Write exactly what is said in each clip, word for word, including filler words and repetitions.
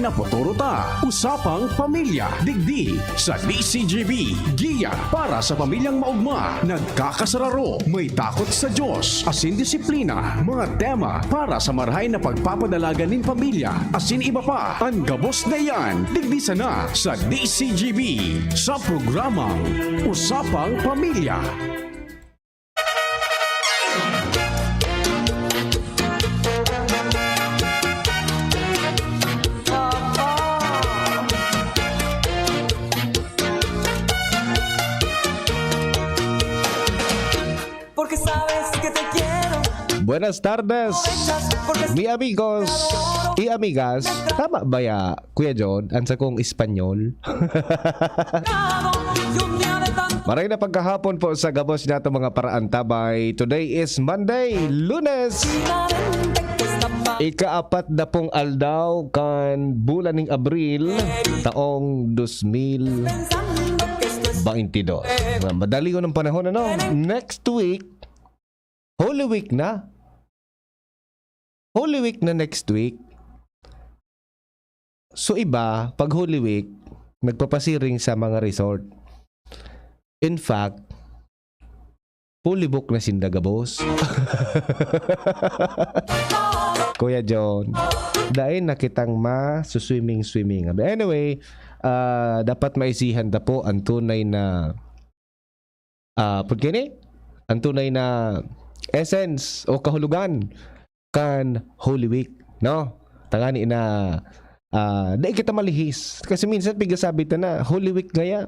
Naputuro ta, Usapang Pamilya, digdi sa D C G B, giya para sa pamilyang maugma, nagkakasararo, may takot sa Diyos, asin disiplina, mga tema para sa marahay na pagpapadalagan nin pamilya, asin iba pa. An gabos na iyan, digdi sana sa D C G B, sa programang Usapang Pamilya. Porque sabes que te quiero. Buenas tardes, mi amigos y amigas. Tama ba ya, Kuya John, ang sakong Espanyol? Maray na pagkahapon po sa gabos nato mga paraantabay. Today is Monday, Lunes. Ikaapat na pong aldaw kan bulan ning Abril, taong dos mil baintidos. Madali yun ang panahon, ano? Next week, Holy Week na. Holy Week na next week. So, iba, pag Holy Week, nagpapasiring sa mga resort. In fact, fully book na sinda gabos. Kuya John, dai na kitang masuswimming-swimming. Anyway, ah, dapat maisihan ta po ang tunay na, ah, pud kini? Ang tunay na essence o kahulugan kan Holy Week, no? Tangani na, ah, dai kita malihis. Kasi minsan pigasabi ta na, "Holy Week ngaya.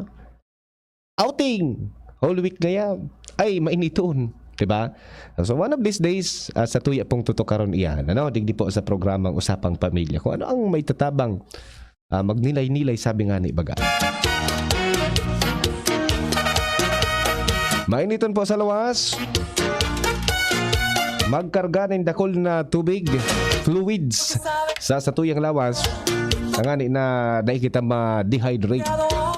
Outing! Holy Week ngaya. Ay, mainiton." Diba? So, one of these days, ah, sa tuya pong tutukaron iyan, ano? Digdi po sa programang Usapang Pamilya. Kung ano ang may tatabang, ah, magnilay-nilay, sabi nga ni baga. Mainiton po sa lawas. Magkarga nin dakul na tubig, fluids, sa satuyang lawas. Tangani na dai kita ma-dehydrate.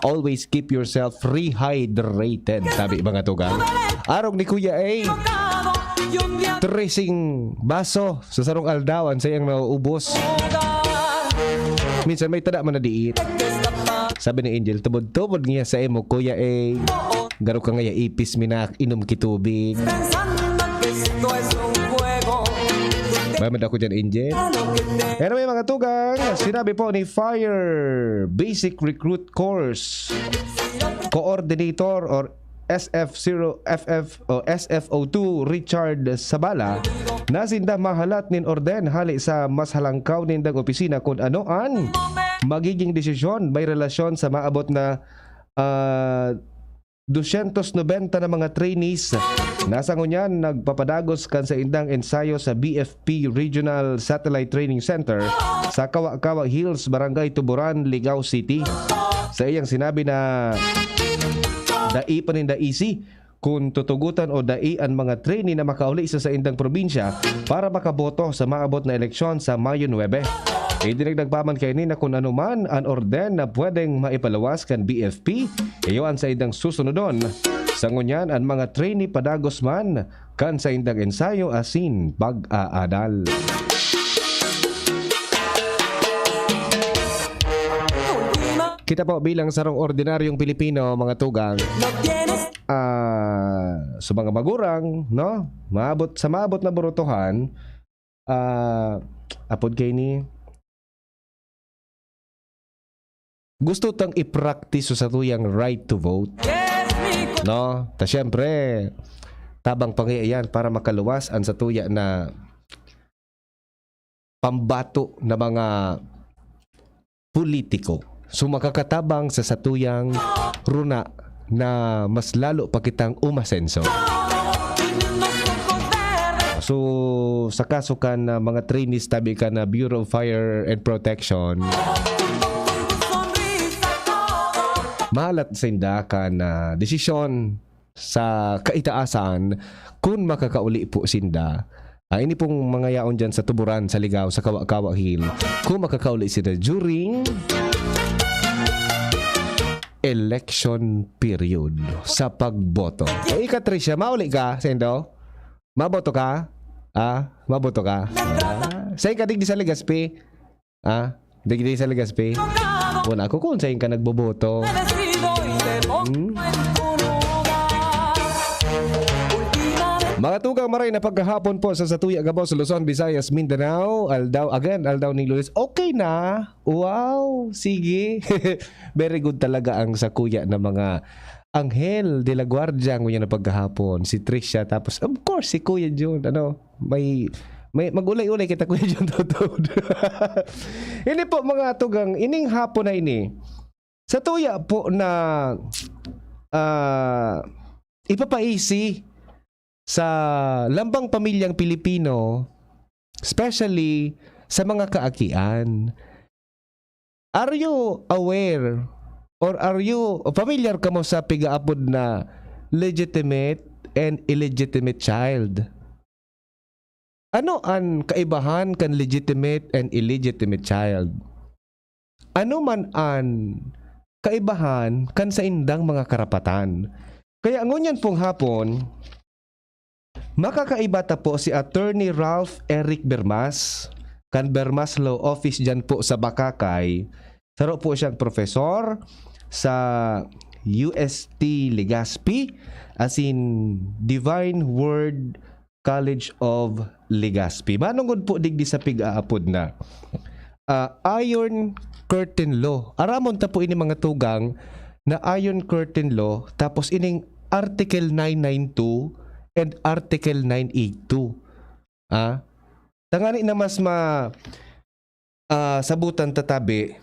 Always keep yourself rehydrated, sabi mga tugang. Arog ni Kuya A, treseng baso sa sarong aldaw an saiyang nauubos. Minsan may tada man na diit. Sabi ni Angel, "Tubod-tubod niya sa imo, Kuya A. Garo ka ngaya ipis mi na inom ki tubig." May manda ko dyan, Angel. Pero may mga tugang, sinabi po ni Fire Basic Recruit Course Coordinator or S F zero F F o S F O two Richard Sabala na sinda mahalat nin orden hali sa mas halangkaw nindang opisina kun ano an magiging desisyon may relasyon sa maabot na, ah, dosyentos nobenta na mga trainees na sa ngunyan nagpapadagos kan saindang ensayo sa B F P Regional Satellite Training Center sa Kawa-Kawa Hills, Barangay Tuburan, Ligao City. Sa iyang sinabi na dai pa ninda easy kun tutugotan o dai an mga trainee na makauli sa saindang probinsya para makaboto sa maabot na eleksyon sa Mayo nuebe. Idinagdag pa man kaini na kun ano man an orden na pwedeng maipaluwas kan B F P, iyo an saindang susunodon. Sa ngunyan, an mga trainee padagos man kan saindang ensayo asin pag-aadal. Kita po bilang sarong ordinaryong Pilipino, mga tugang, ah, sa mga magurang, no? Maabot, sa maabot na burutuhan, ah, apod kaini, gusto tang i-practice sa satuyang right to vote. No? Ta siyempre, tabang pa nga iyan para makaluwas an satuya na pambato na mga politiko. So, makakatabang sa satuyang runa na mas lalo pa kitang umasenso. So, sa kaso kan, ah, mga trainees tabi kan, ah, Bureau of Fire and Protection, mahalat sinda kan, ah, desisyon sa kaitaasan kun makakauli po sinda. Ah, ini pong mga yaon dyan sa Tuburan, sa Ligao, sa Kawa-Kawa Hill, kun makakauli sinda during election period sa pagboto. Eh, ika, Tricia, mauli ka, sendo? Maboto ka? Ah, maboto ka? Ah, sa ikadigdi sa Legazpi? Ah, Digdi sa Legazpi. Wala ko kung saan ka nagboboto. Hmm? Mga tugang, maray na pagkahapon po sa satuya gabos, Luzon, Visayas, Mindanao. Aldaw, again, aldaw ni Luis. Okay na. Wow, sige. Very good talaga ang sakuya na mga Angel de la Guardia, ngunyan na pagkahapon. Si Trisha, tapos, of course, si Kuya Jun. Ano, may, may, mag-ulay-ulay kita, Kuya Jun, totoo. Ini po, mga tugang, ining hapon na ini, sa tuya po na, ah, ipapaisi sa lambang pamilyang Pilipino, especially sa mga kaakian. Are you aware or are you familiar kamo sa pigaapod na legitimate and illegitimate child? Ano an kaibahan kan legitimate and illegitimate child? Ano man an kaibahan kan saindang mga karapatan? Kaya ngunyan pong hapon, makakaiba ta po si Attorney Ralph Eric Bermas, kan Bermas Law Office dyan po sa Bakakay. Saro po siyang profesor sa U S T Legazpi, as in Divine Word College of Legazpi. Manongod po digdi sa pig-aapod na, ah, Iron Curtain Law. Aramon ta po ini, mga tugang, na Iron Curtain Law, tapos ining Article nine nine two and Article nine eight two. Ah, tangani na mas ma-, ah, sabutan ta tabi.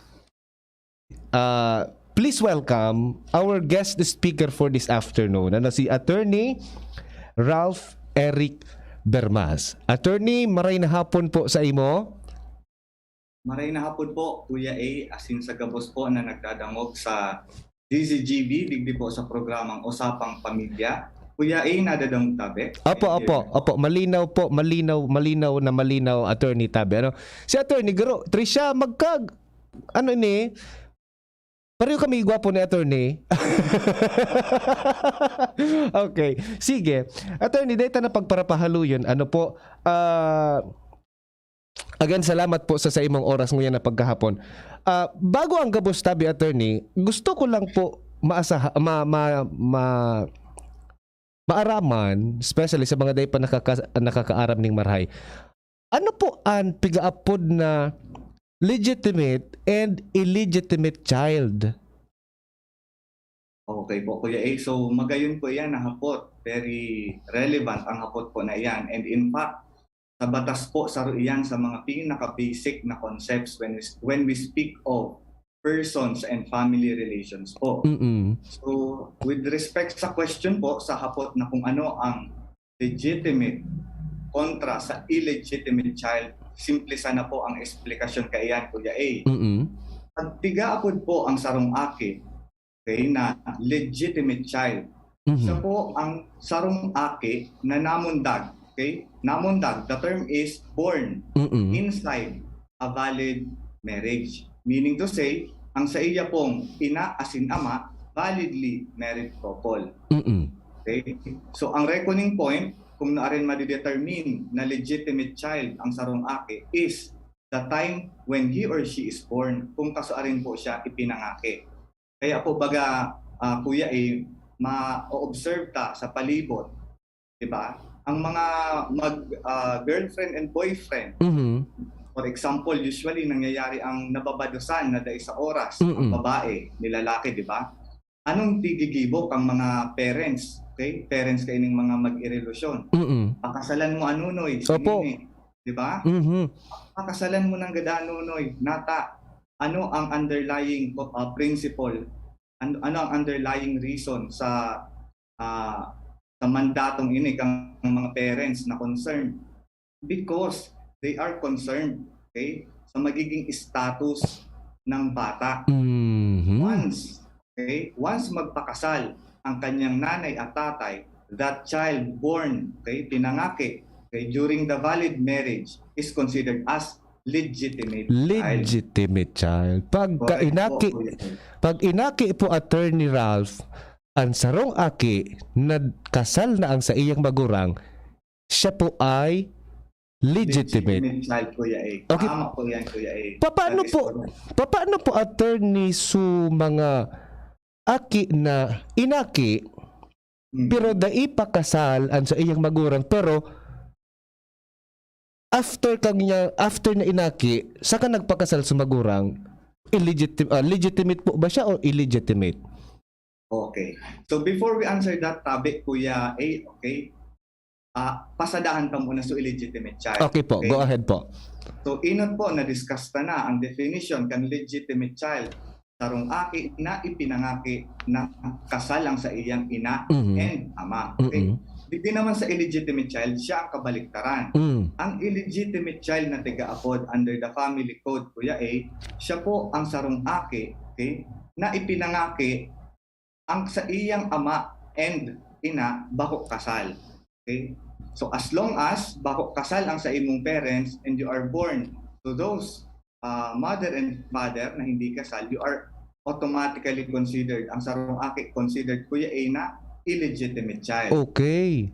Ah, please welcome our guest speaker for this afternoon, ano, si Attorney Ralph Eric Bermas. Attorney, maray na hapon po sa imo. Maray na hapon po, Kuya A, asin sa gabos po na nagdadangog sa D Z G B, digdi po sa programang Usapang Pamilya. Kuya A, nadadangog tabi? Opo, opo, opo. Malinaw po, malinaw, malinaw na malinaw, Attorney Tabe. Ano? Si Attorney, garo, Trisha, magkag-, ano ni? Pareho kami gwapo ni Attorney. Okay. Sige. Attorney, dahil ta na pagparapahaluyon, ano po, ah, again, salamat po sa, sa imong oras ngunyan na pagkahapon. Ah, bago ang gabos tabi, Attorney, gusto ko lang po maasaha-, ma-, ma-, ma-, maaraman, especially sa mga dai pa nakaka-, nakakaaram ning marahay. Ano po an pigaapod na legitimate and illegitimate child? Okay po, Kuya A. So, magayon po iyan na hapot. Very relevant ang hapot po na iyan. And in fact, sa batas po, saro iyan sa mga pinaka-basic na concepts when we, when we speak of persons and family relations po. Mm-mm. So, with respect sa question po, sa hapot na kung ano ang legitimate kontra sa illegitimate child, simple sana po ang eksplikasyon kaiyan, Kuya A. Mm-mm. Pag pigaapod po ang sarong aki, okay, na legitimate child, Mhm. siya po ang sarong aki na namundag, okay? Namundag, the term is born Mm-mm. inside a valid marriage. Meaning to say, ang saiya pong ina asin ama, validly married couple. Mm-mm. Okay? So, ang reckoning point, kung naarin madedetermine na legitimate child ang sarong aki is the time when he or she is born, kung kasuarin po siya ipinangaki. Kaya po, baga, ah, Kuya, eh, ma-observe ta sa palibot, di ba? Ang mga mag, ah, girlfriend and boyfriend, Mhm. for example, usually nangyayari ang nababadusan na dai sa oras, ang Mm-mm. babae, nilalaki, di ba? Anong tigigibo kang mga parents, okay? Parents kaining mga mag-irelasyon. Mm-mm. Pakasalan mo, anunoy, Opo. sinini, di ba? Mhm. Pakasalan mo ng gada, anunoy, nata. Ano ang underlying, ah, principle? An-, ano ang underlying reason sa, ah, sa mandatong ini kang mga parents na concerned? Because they are concerned, okay, sa magiging status ng bata. Mhm. Once, okay, once magpakasal ang kanyang nanay at tatay, that child born, okay, pinangaki, okay, during the valid marriage is considered as legitimate child. Legitimate child. Pagka Correct inaki, po, Kuya. Pag inaki po, Attorney Ralph, ang sarong aki na kasal na ang sa iyang magurang, siya po ay Legitimate. Legitimate child, Kuya A. Okay. Tama po yan, Kuya A. Papaano That is po, correct. Papaano po, attorney, su mga aki na inaki, Mm. pero dai pa kasal an sa iyang magurang, pero after kang niya, after na inaki, saka nagpakasal sa magurang, illegitim-, ah, legitimate po ba siya o illegitimate? Okay. So before we answer that, tabi, Kuya A, okay? Ah, pasadahan ta muna so illegitimate child. Okay po, go ahead po. So, inot po, na-discuss ta na ang definition kan legitimate child. Sarong aki na ipinangaki na kasal ang saiyang ina Mhm. and ama. Okay? Mm-mm. Digdi naman sa illegitimate child, siya ang kabaliktaran. Mm. Ang illegitimate child na tiga-apod under the family code, Kuya A, siya po ang sarong aki, okay, na ipinangaki ang saiyang ama and ina bako kasal. Okay? So, as long as bako kasal ang sa imong parents and you are born to those, ah, mother and father na hindi kasal, you are automatically considered, ang sarong aki considered, Kuya A, na illegitimate child. Okay.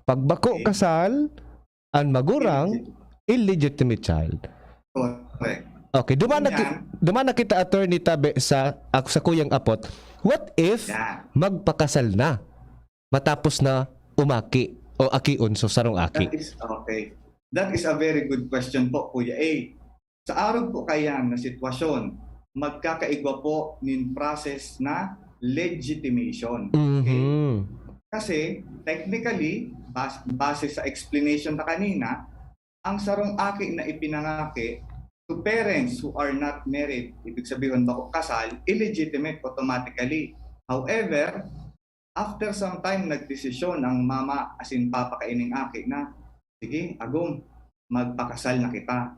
Pag bako Okay. kasal, an magurang, Illegitimate. illegitimate child. Correct. Okay, duman na ki-, Yan. duman na kita, attorney, tabi sa, ak-, sa kuyang apot. What if Yan. magpakasal na matapos na umaki o akion so sarong aki? That is, okay. That is a very good question po, Kuya A. Sa arog po kayan na sitwasyon, magkakaigwa po nin process na legitimation. Okay? Mhm. Kasi, technically, bas-, base sa explanation na kanina, ang sarong aki na ipinangaki to parents who are not married, ibig sabihin, bako kasal, illegitimate automatically. However, after some time, nagdesisyon ang mama, asin papa kaining aki na, "Sige, agom, magpakasal na kita."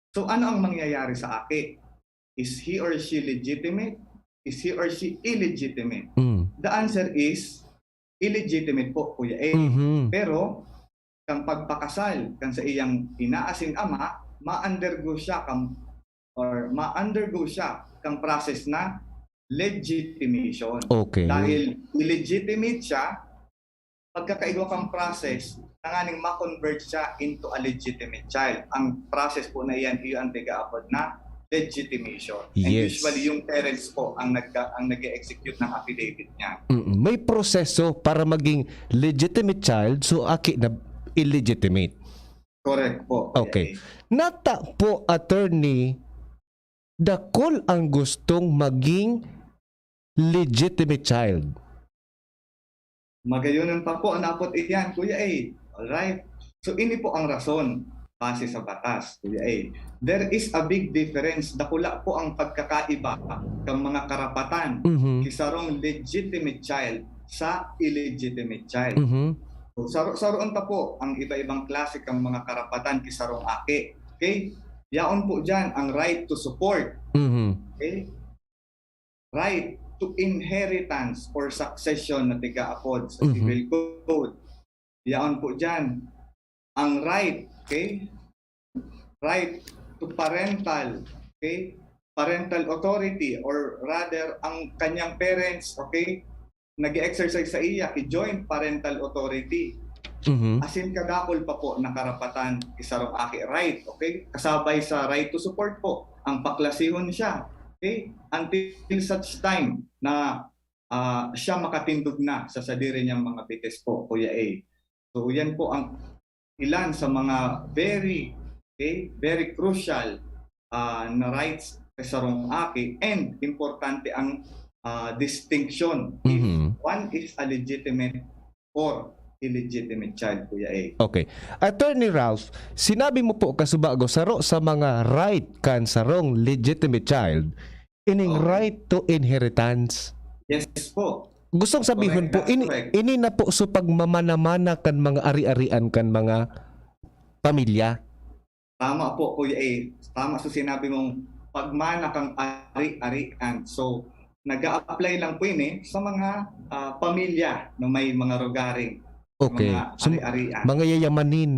So, ano ang mangyayari sa aki? Is he or she legitimate? Is he or she illegitimate? Mm. The answer is illegitimate po, Kuya A. Mhm. Pero, kan pagpakasal kan saiyang ina asin ama, ma-undergo siya kan, or ma-undergo siya kan process na legitimation. Okay. Dahil illegitimate siya, pagkakaigwa kan process, tanganing ma-convert siya into a legitimate child. Ang process po na iyan, iyo ang tiga-apod na legitimation. And Yes. usually, yung parents po ang nagka-, ang nag-e-execute ng affidavit niya. Mm, may proseso para maging legitimate child, so aki na illegitimate. Correct po. Okay. Nata po, attorney, dakul ang gustong maging legitimate child. Magayonon pa po ang apot iyan, Kuya A. Alright? So, ini po ang rason, base sa batas, Kuya A. There is a big difference. Dakula po ang pagkakaiba kan mga karapatan Mhm. ki sarong legitimate child sa illegitimate child. Mhm. So, saro-, saroon ta po ang iba-ibang klase kan mga karapatan ki sarong aki. Okay? Yaon po diyan ang right to support. Mhm. Okay? Right to inheritance or succession na tiga-apod sa Mhm. Civil Code. Yaon po diyan ang right, okay? Right to parental, okay? Parental authority, or rather, ang kanyang parents, okay, nag-e-exercise sa iya ki joint parental authority. Mhm. Asin kadakul pa po na karapatan ki sarong aki, right, okay? Kasabay sa right to support po, ang paklasihon siya, okay? Until such time na, ah, siya makatindog na sa sadiri niyang mga bitis po, Kuya A. So, yan po ang ilan sa mga very, okay, very crucial, ah, na rights sa sarong aki, and importante ang, ah, distinction if Mhm. one is a legitimate or illegitimate child, Kuya A. Okay. Attorney Ralph, sinabi mo po kasubago, saro sa mga right kan sarong legitimate child, ining Okay. right to inheritance. Yes po. Gustong sabihon Correct po, na, ini, correct. ini na po so pagmamana-mana kan mga ari-arian kan mga pamilya. Tama po, Kuya A. Tama sa sinabi mong pagmana kan ari-arian. So, nag-a-apply lang po ini sa mga, ah, pamilya na may mga rogaring, Okay. mga So, ari-arian. mga yayamanin.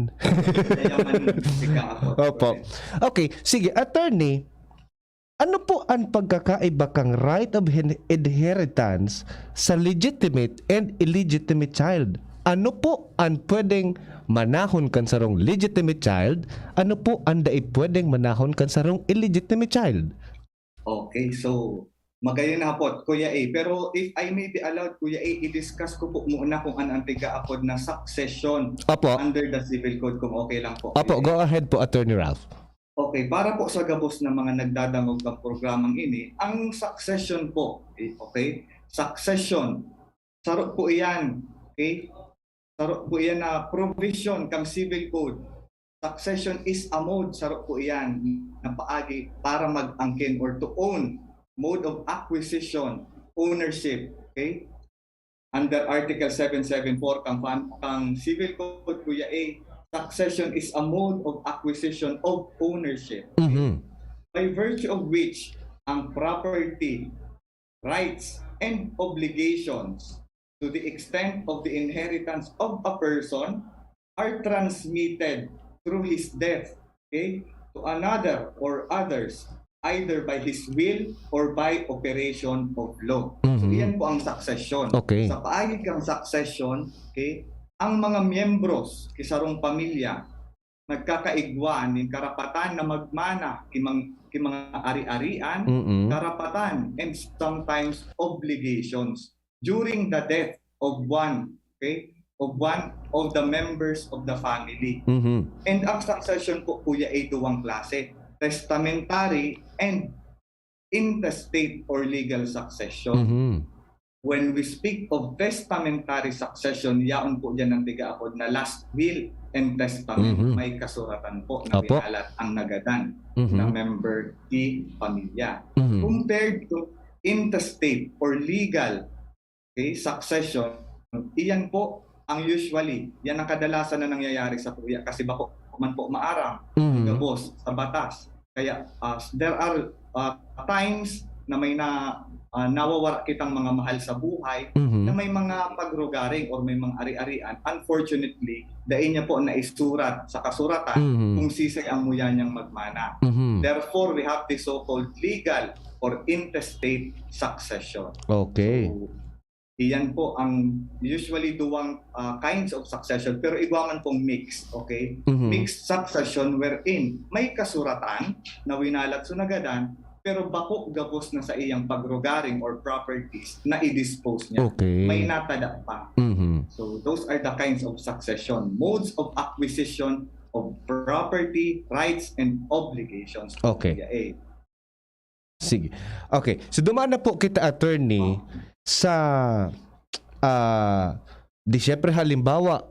Yayamanin, ika po. Opo. Correct. Okay, sige, attorney, ano po ang pagkakaiba kang right of hin-, inheritance sa legitimate and illegitimate child? Ano po ang pwedeng manahon kan sarong legitimate child, ano po an dai pwedeng manahon kan sarong illegitimate child? Okay, so magayon na po, Kuya A. Pero if I may be allowed, Kuya A, i-discuss ko po muna kung ano ang tiga-apod na succession Opo. under the Civil Code, kung okay lang po. Opo, Kuya A. Go ahead po, Attorney Ralph. Okay, para po sa gabos na mga nagdadangog ng programang ini, ang succession po, eh, okay? Succession, saro po iyan, okay? Saro po iyan na provision kang Civil Code. Succession is a mode, saro po iyan, na paagi para mag-angkin or to own, mode of acquisition, ownership, okay? Under Article seven seven four kang, fam- kang Civil Code, Kuya A, succession is a mode of acquisition of ownership Mhm. by virtue of which ang property, rights, and obligations to the extent of the inheritance of a person are transmitted through his death, okay, to another or others, either by his will or by operation of law. So, Mhm. Iyan po ang succession. Okay. Sa paagi kang succession, okay, ang mga miyembros ki sarong pamilya nagkakaigwa nin karapatan na magmana ki mang- ki mga ari-arian, Mm-mm. karapatan, and sometimes obligations during the death of one, okay, of one of the members of the family. Mhm. And ang succession po, Kuya, ay duwang klase, testamentary and intestate or legal succession. Mhm. When we speak of testamentary succession, yaon po dyan ang tiga-apod na last will and testament. Mhm. May kasuratan po na Opo. winalat ang nagadan Mhm. na member ni pamilya. Mhm. Compared to intestate or legal, okay, succession, iyan po ang usually, yan ang kadalasan na nangyayari sa kuya kasi bako man po maaram Mhm. gabos sa batas. Kaya ah, there are ah, times na may na ah, nawawara kitang mga mahal sa buhay Mhm. na may mga pagrugaring or may mga ari-arian. Unfortunately, dai niya po naisurat sa kasuratan Mhm. kung sisay ang muya niyang magmana. Mhm. Therefore, we have the so-called legal or intestate succession. Okay. So, iyan po ang usually duwang ah, kinds of succession, pero igwa man pong mixed, okay? Mhm. Mixed succession wherein may kasuratan na winalat sa nagadan, pero bako gabos na sa iyang pagrugaring or properties na i-dispose niya. Okay. May natada pa. Mhm. So those are the kinds of succession, modes of acquisition of property, rights, and obligations. Okay. Kuya A. Sige. Okay. So duman na po kita, attorney, sa ah di syempre halimbawa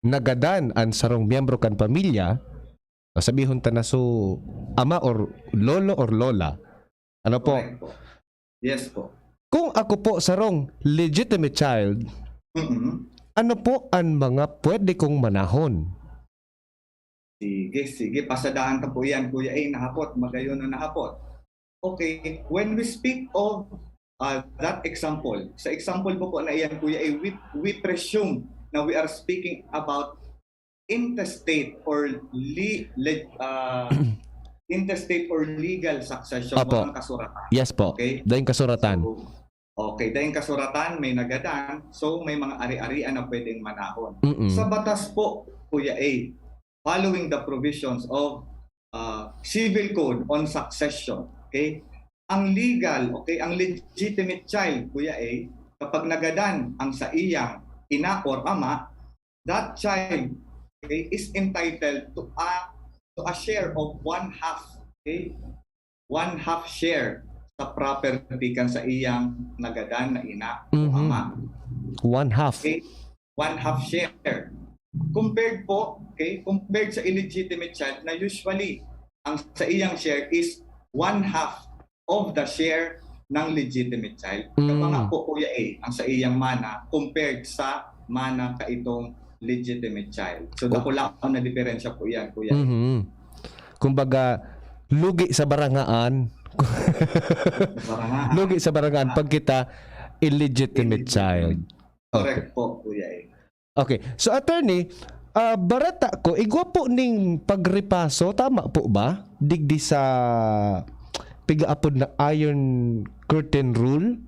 nagadan an sarong miyembro kan pamilya, sabihon ta na so ama or lolo or lola. Ano po? Correct po. Yes po. Kung ako po sarong legitimate child, Mhm. ano po an mga pwede kong manahon? Sige, sige. Pasadahan ta po yan, Kuya A, nahapot. Magayon na nahapot. Okay, when we speak of uh, that example, sa example po po na iyan, Kuya A, we, we presume na we are speaking about intestate or le, le, uh, intestate or legal succession, Apo. Walang kasuratan. Yes po. Okay. Daing kasuratan. So, okay, daing kasuratan, may nagadan, so may mga ari-arian na pwedeng manahon. Mm-mm. Sa batas po, Kuya A, following the provisions of uh, Civil Code on Succession, okay, ang legal, okay, ang legitimate child, Kuya A, kapag nagadan ang sa iyang ina or ama, that child, okay, is entitled to a to a share of one half, okay, one half share sa property kan sa iyang nagadan na ina o Mhm. ama. One half. Okay? One half share. Compared po, okay, compared sa illegitimate child na usually ang sa iyang share is one half of the share ng legitimate child. Mm. Kaya nga po, Kuya A, ang sa iyang mana compared sa mana ka itong legitimate child. So, Oh. Dakula na diferensya po yan, Kuya A. Mhm. Kumbaga, lugi sa barangaan. Barangaan. Lugi sa barangaan pag kita illegitimate child. Correct po, Kuya A. Okay. So, attorney, ah, barata ko, igwa po ning pagrepaso, tama po ba? Digdi sa pigaapod na Iron Curtain Rule?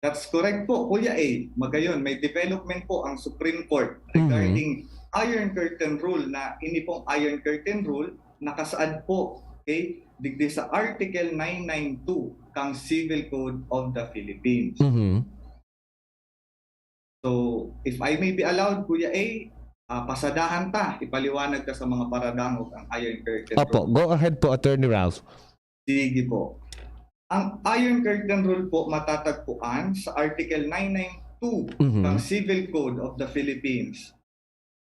That's correct po, Kuya A. Magayon, may development po ang Supreme Court Mhm. regarding Iron Curtain Rule, na ini pong Iron Curtain Rule, nakasaad po, okay, digdi sa Article nine nine two kang Civil Code of the Philippines. Mhm. So, if I may be allowed, Kuya A, ah, pasadahan ta, ipaliwanag ta sa mga paradangog ang Iron Curtain Opo, Rule. Go ahead po, Attorney Ralph. Sige po. Ang Iron Curtain Rule po matatagpuan sa Article nine nine two Mhm. ng Civil Code of the Philippines.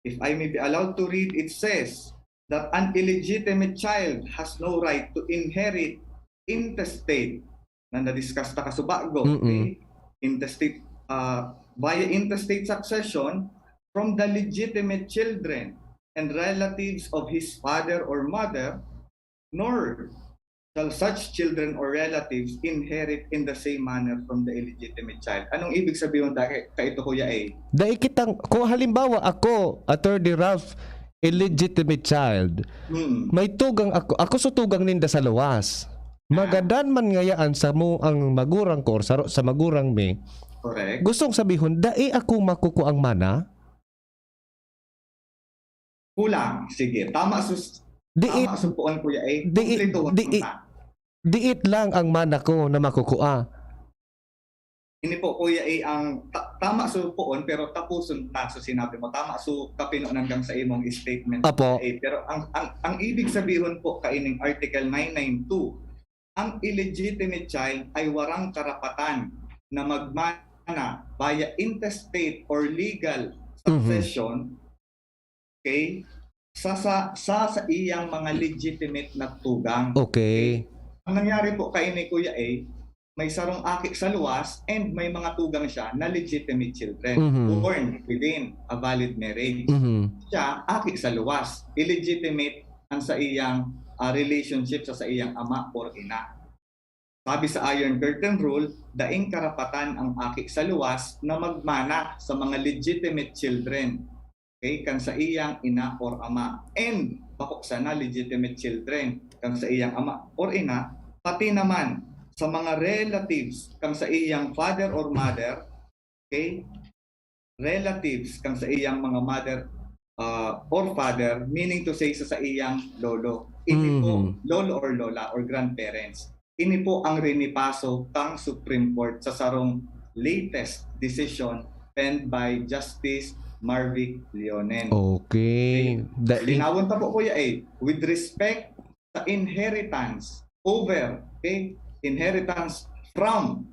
If I may be allowed to read, it says that an illegitimate child has no right to inherit intestate, na na-discuss ta kasubago, Mm-mm. Okay? Intestate, uh, via intestate succession from the legitimate children and relatives of his father or mother, nor shall such children or relatives inherit in the same manner from the illegitimate child. Anong ibig sabihin dahil kaito, Kuya A? Dai kitang, kung halimbawa ako, Attorney Ralph, illegitimate child, Hmm. may tugang ako, ako sa tugang ninda sa luwas. Magadan man ngayaan sa mo ang magurang ko or sa, sa magurang mi, Correct. Gustong sabihon, dai ako makukuang mana? Kulang. Sige. Tama sus Di it, tama supuon, Kuya A. di it, Kumpletuhon di ko it, na. Di it lang ang mana ko na makukua. Ini po, Kuya A, ang ta- tama supuon, pero tapuson ta sa sinabi mo. Tama su kapinonan kang sa imong statement. Apo. Eh, pero ang, ang, ang ibig sabihin po kaining Article nine nine two, ang illegitimate child ay warang karapatan na magmana via intestate or legal succession, okay, sa, sa, sa, sa iyang mga legitimate na tugang. Okay. Ang nangyari po kay ni Kuya A, may sarong aki sa luwas and may mga tugang siya na legitimate children Mhm. born within a valid marriage. Mhm. Siya, aki sa luwas. Illegitimate ang sa iyang ah, relationship sa, sa iyang ama or ina. Sabi sa Iron Curtain Rule, daing karapatan ang aki sa luwas na magmana sa mga legitimate children, okay, kan sa iyang ina or ama. And bako sana legitimate children kan sa iyang ama or ina, pati naman sa mga relatives kan sa iyang father or mother, okay, relatives kan sa iyang mga mother ah, or father, meaning to say sa, sa iyang lolo. Ini po, Mhm. lolo or lola or grandparents. Ini po ang rinipaso kang Supreme Court sa sarong latest decision penned by Justice Marvic Leonen. Okay. Dai Linawon ta po, Kuya A, with respect sa inheritance over, okay, inheritance from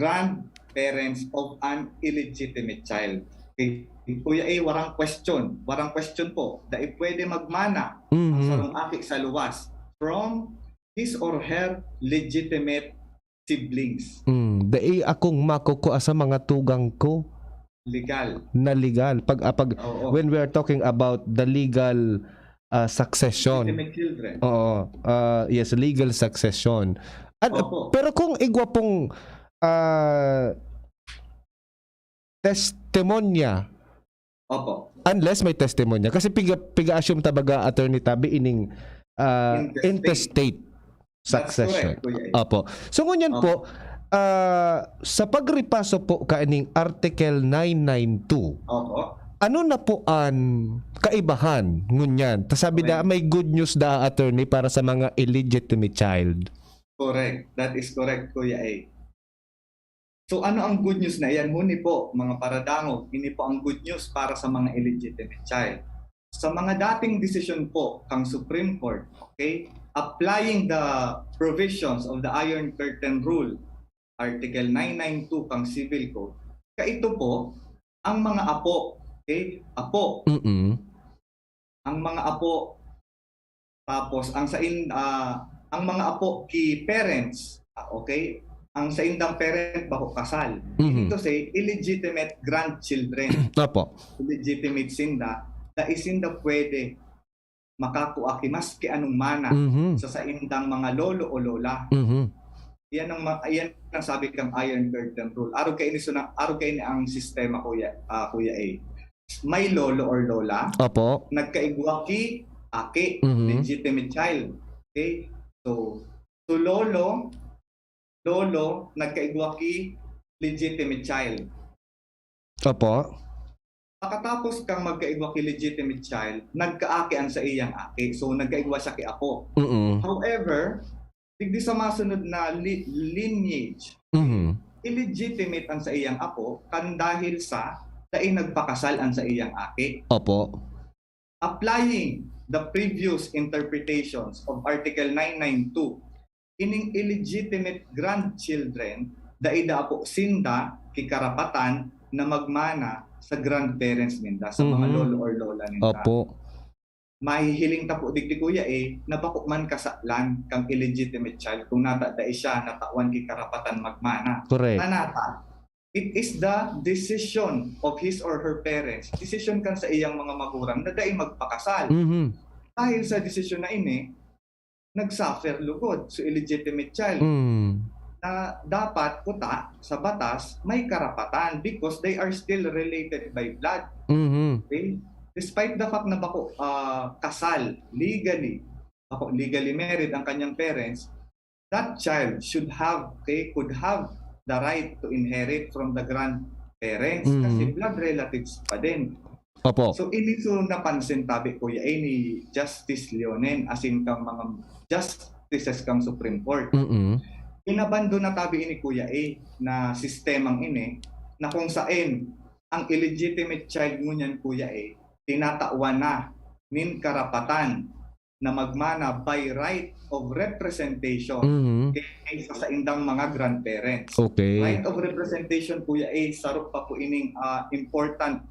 grandparents of an illegitimate child. Okay, Kuya A, warang question. Warang question po. Dai pwede magmana ang Mhm. sarong aki sa luwas from his or her legitimate siblings. Mm, dai akong makukua sa mga tugang ko Legal. na legal. Pag, ah, pag Oo. When we are talking about the legal ah, succession. Legitimate children. Oo. Ah, yes, legal succession. At, Opo. Pero kung igwa pong ah, testimonya, Opo. Unless may testimonya. Kasi piga, piga-assume ta baga, Attorney Tabi, ining ah, Intestate. Intestate That's succession. correct, Kuya. Opo. So, ngunyan Opo. po, ah, sa pagripaso po kaining Article nine nine two, Opo. ano na po an kaibahan ngunyan? Ta sabi da, Okay. May good news da, Attorney, para sa mga illegitimate child. Correct. That is correct, Kuya A. So ano ang good news na iyan? Huni po, mga paradangog, ini po ang good news para sa mga illegitimate child. Sa mga dating desisyon po kang Supreme Court, okay, applying the provisions of the Iron Curtain Rule, Article nine nine two kang Civil Code, kaito po ang mga apo, okay? Apo. Mm-mm. Ang mga apo, tapos ang sa in, ah, ang mga apo ki parents, ah, okay? Ang sa indang parent bako kasal. Mhm. To say, illegitimate grandchildren. Opo. Illegitimate sinda, dai sinda pwede makakua ki maski anong mana Mhm. sa saindang mga lolo o lola. Mhm. Yan ang ma- yan ang sabi kang Iron Curtain Rule. Aro kay ini suna, aro kay ini ang sistema, Kuya, ah, Kuya A. May lolo or lola, Opo. Nagkaigwa ki aki, Mhm. legitimate child. Okay? So, so lolo, lolo, nagkaigwa ki legitimate child. Opo. Pakatapos kang magkaigwa ki legitimate child, nagkaaki an saiyang aki. So, nagkaigwa siya ki apo. Mm-mm. However, digdi sa masunod na li- lineage, Mhm. illegitimate an saiyang apo kan dahil sa dai nagpakasal an saiyang aki. Opo. Applying the previous interpretations of Article nine nine two, ining illegitimate grandchildren, dai da apo sinda ki karapatan na magmana sa grandparents ninda, sa mga Mhm. lolo or lola ninda. Opo. Mahihiling ta po digdi, Kuya, eh, na bako man kasalan kang illegitimate child kung nata dai siya natawan ki karapatan magmana. Correct. Tanata, it is the decision of his or her parents, decision kan sa iyang mga magurang na dai magpakasal. Mhm. Dahil sa desisyon na ini, nag-suffer lugod so illegitimate child Mm. na dapat kuta sa batas may karapatan because they are still related by blood. Mhm. Okay? Despite the fact na bako ah, kasal legally, bako legally married ang kanyang parents, that child should have, okay, could have the right to inherit from the grandparents Mhm. kasi blood relatives pa din. Opo. So, ini so napansin tabi, Kuya, eh, ni Justice Leonen, asin kang mga justices kang Supreme Court. Mm-mm. Inabandon na tabi ini, Kuya, eh, na sistemang ini, na kung saen ang illegitimate child ngunyan, Kuya, eh, tinatawan na nin karapatan na magmana by right of representation Mhm. kaysa sa indang mga grandparents. Okay. Right of representation, Kuya, eh, saro pa po ining ah, important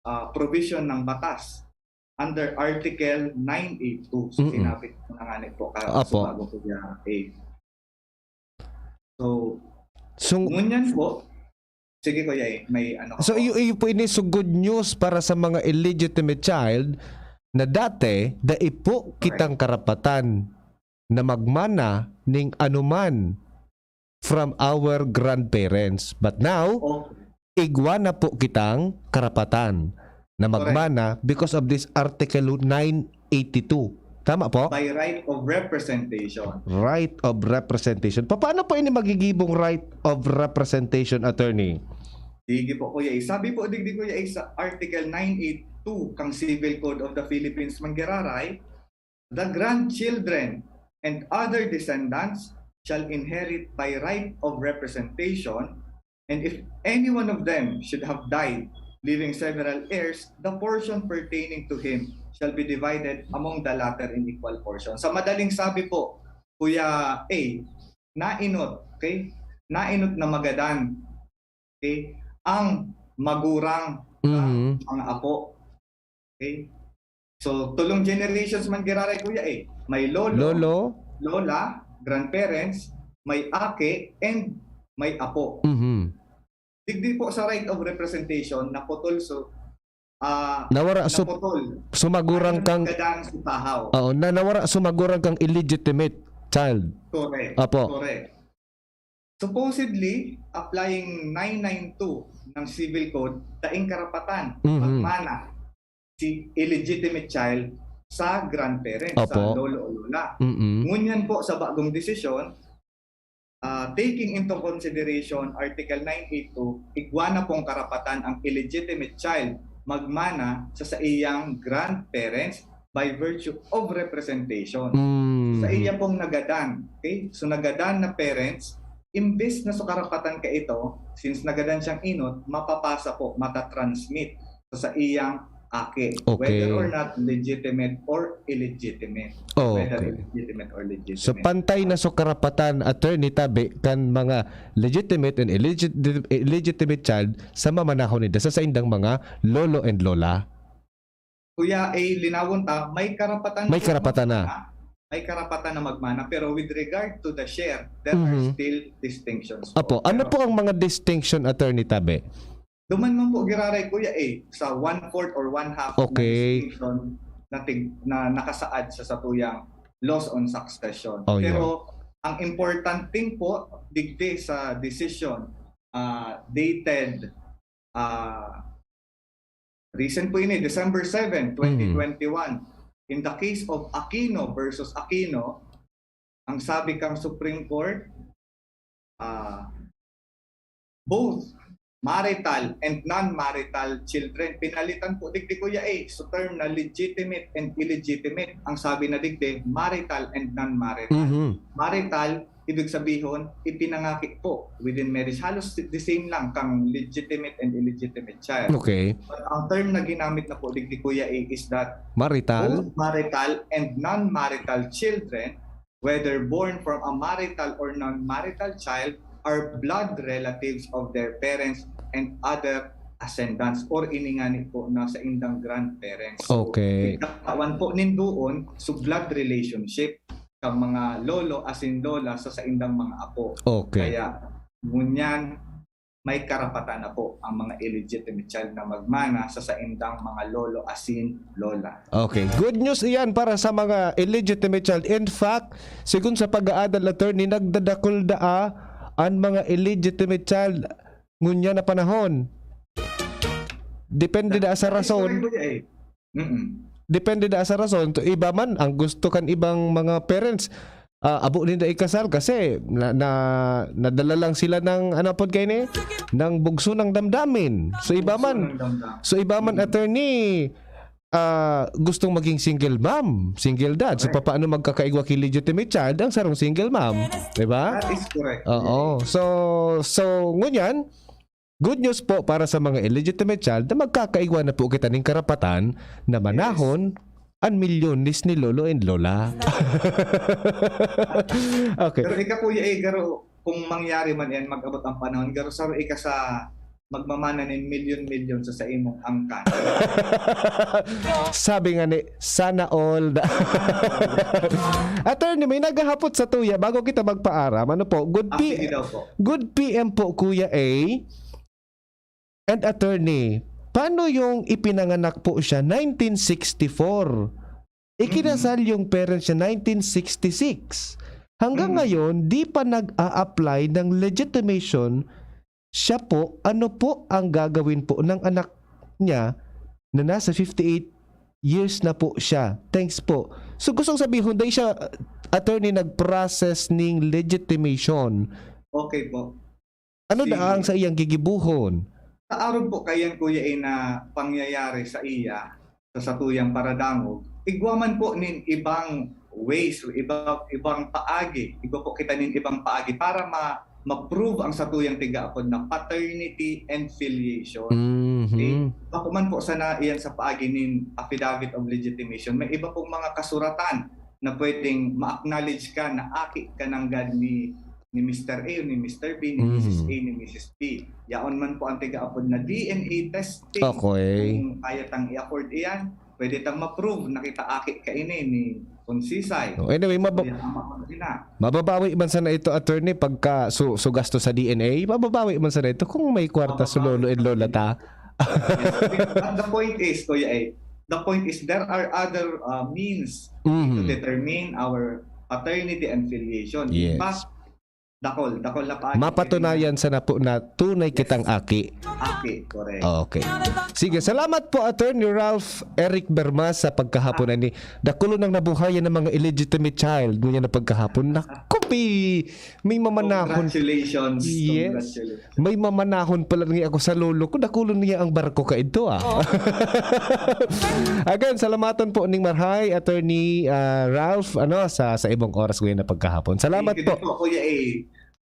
ah, provision ng batas under Article nine eight two. So, Mm-mm. Sinabi ko na nga po ka, Apo. Bago, Kuya, eh. So, So, ngunyan po, sige, Kuya, eh, may ano ka so po? iyo, iyo po ini so good news para sa mga illegitimate child na dati dai po kitang karapatan na magmana ning anuman from our grandparents. But now, Oh, igwa na po kitang karapatan na magmana because of this Article nine eighty-two. Tama po? By right of representation. Right of representation. Paano po ini magigibong right of representation, attorney? Sige po, Kuya. Eh, sabi po digdi, Kuya, eh, sa Article nine eight two kang Civil Code of the Philippines, Manggiraray, the grandchildren and other descendants shall inherit by right of representation, and if any one of them should have died, leaving several heirs, the portion pertaining to him shall be divided among the latter in equal portion. Sa madaling sabi po, Kuya A, nainot, okay? Nainot na magadan, okay? Ang magurang sa Mhm. mga apo. Okay? So, tulong generations man giraray, Kuya, eh. May lolo, Lolo? lola, grandparents, may aki, and may apo. Mhm. Digdi po sa right of representation, naputol so ah Nawara so, naputol. Sumagurang Ang kang nagkadaan sa tahaw. Oo, na nawara sumagurang kang illegitimate child. Correct. Apo. Correct. Supposedly, applying nine nine two ng Civil Code, daing karapatan Mhm. magmana si illegitimate child sa grandparents, sa Opo. lolo o lola. Mm-mm. Ngunyan po sa bagong desisyon, ah, taking into consideration Article nine eight two, igwa na pong karapatan ang illegitimate child magmana sa saiyang grandparents by virtue of representation. Mm. Sa iya pong nagadan, okay? So nagadan na parents, imbes na sa karapatan ka ito, since nagadan siyang inot, mapapasa po, matatransmit sa, sa iyang aki, Okay. whether or not legitimate or illegitimate. Oh, Whether okay. Illegitimate or legitimate. So pantay na so karapatan, attorney, tabi kan mga legitimate and illegit- illegitimate child sa mamanahon nila sa saindang mga lolo and lola. Kuya, eh, linawon ta, may karapatan May po karapatan na. May karapatan na magmana, pero with regard to the share, there are Mhm. still distinctions. Apo, ano Pero po ang mga distinction, attorney, tabi? Duman man po giraray, Kuya, eh, sa one-fourth or one-half Okay. na distinction na, tig- na nakasaad sa satuyang laws on succession. Oh, yeah. Pero ang important thing po, digdi sa decision ah, dated ah, recent po ini, December seven, twenty twenty-one. In the case of Aquino versus Aquino, ang sabi kang Supreme Court, ah, both marital and non-marital children. Pinalitan po digdi, Kuya, eh. So, term na legitimate and illegitimate. Ang sabi na digdi, marital and non-marital. Mhm. Marital, ibig sabihon, ipinangaki po within marriage. Halos the same lang kang legitimate and illegitimate child. Okay. But ang term na ginamit na po digdi, Kuya, eh, is that Marital. both marital and non-marital children, whether born from a marital or non-marital child, are blood relatives of their parents and other ascendants, or ini ngani po na saindang grandparents. So, Okay. Katawan po nin doon, so blood relationship ka mga lolo, asin lola sa saindang mga apo. Okay. Kaya, ngunyan, may karapatan na po ang mga illegitimate child na magmana sa saindang mga lolo, asin lola. Okay. Good news iyan para sa mga illegitimate child. In fact, sigon sa pag-aadal, attorney, nagdadakul daa an mga illegitimate child ngunyan na panahon. Depende daa sa rason. Correct, Kuya, eh. Mm-mm. Depende daa sa rason. To iba man, ang gusto kan ibang mga parents, ah, abo ninda ikasal kasi na, na, nadala lang sila ng, ano pod kayo ni? Ng bugso ng damdamin. So iba man, Bugso ng damdamin. so iba man, attorney, ah, gustong maging single mom, single dad. So Correct. Paano magkakaigwa ki legitimate child ang sarong single mom? Diba? That is correct. Oo. So, so ngunyan, good news po para sa mga illegitimate child na magkakaigwa na po kita ning karapatan na manahon an milyones ni lolo and lola. Okay. Pero ika, Kuya, eh, garo, kung mangyari man yan, mag-abot ang panahon, garo, saro ika sa magmamana nin milyon-milyon sa, sa imong angkan. Sabi nga ni, sana all. Attorney, may naghahapot sa tuya bago kita magpaaram. Ano po? Good Ah, P- sige daw po. Good P M po, Kuya A and attorney. Paano yung ipinanganak po siya nineteen sixty-four? Ikinasal yung parents niya nineteen sixty-six. Hanggang Mm. ngayon, di pa nag-a-apply ng legitimation. Siya po, ano po ang gagawin po ng anak niya na nasa fifty-eight years na po siya? Thanks po. So, gustong sabihon, dahil siya, attorney, nag-process ning legitimation. Okay po. Ano Sige. na ang sa iyang gigibuhon? Sa arog po kayan, Kuya, eh, na pangyayari sa iya, sa satuyang paradangog, igwa man po nin ibang ways, iba, ibang paagi, igwa po kita nin ibang paagi para ma, ma-prove ang satuyang tigaapod na paternity and filiation. Mhm. Eh, bako man po sana iyan sa paagi nin affidavit of legitimation. May iba pong mga kasuratan na pwedeng ma-acknowledge ka na aki ka nanggad ni, ni Mister A o ni Mister B, ni Mhm. Missus A, ni Missus B. Yaon man po ang tigaapod na D N A testing. Okay. Kung kaya tang i-afford iyan, pwede tang ma-prove na kita aki kaini ni Kunsisay. No, anyway, mabab- Kuya, ama ko na. Mababawi man sana ito, attorney, pagka su, su gasto sa D N A, mababawi man sana ito kung may kwarta sa Mababawi. lolo and lola ta. Yes. But the point is, Kuya, eh, the point is there are other uh, means to Mhm. determine our paternity and filiation. Yes. In fact, dakol, dakol na paagi. Mapatunayan sana po na tunay kitang aki. Aki, correct. Okay. Sige, salamat po, Attorney Ralph Eric Bermas, sa pagkahapon ani. Dakulo nang nabuhayan ng mga illegitimate child ngunyan na pagkahapon. Naku, may, may mamanahon. Congratulations. Yes. Congratulations. May mamanahon pala ni ako sa lolo ko. Dakulo niya ang barko ka ito, ah. Again, salamatan po ning marhay, Attorney ah, Ralph, ano, sa, sa ibang oras ngayon na pagkahapon. Salamat Thank you po. din po, Kuya A.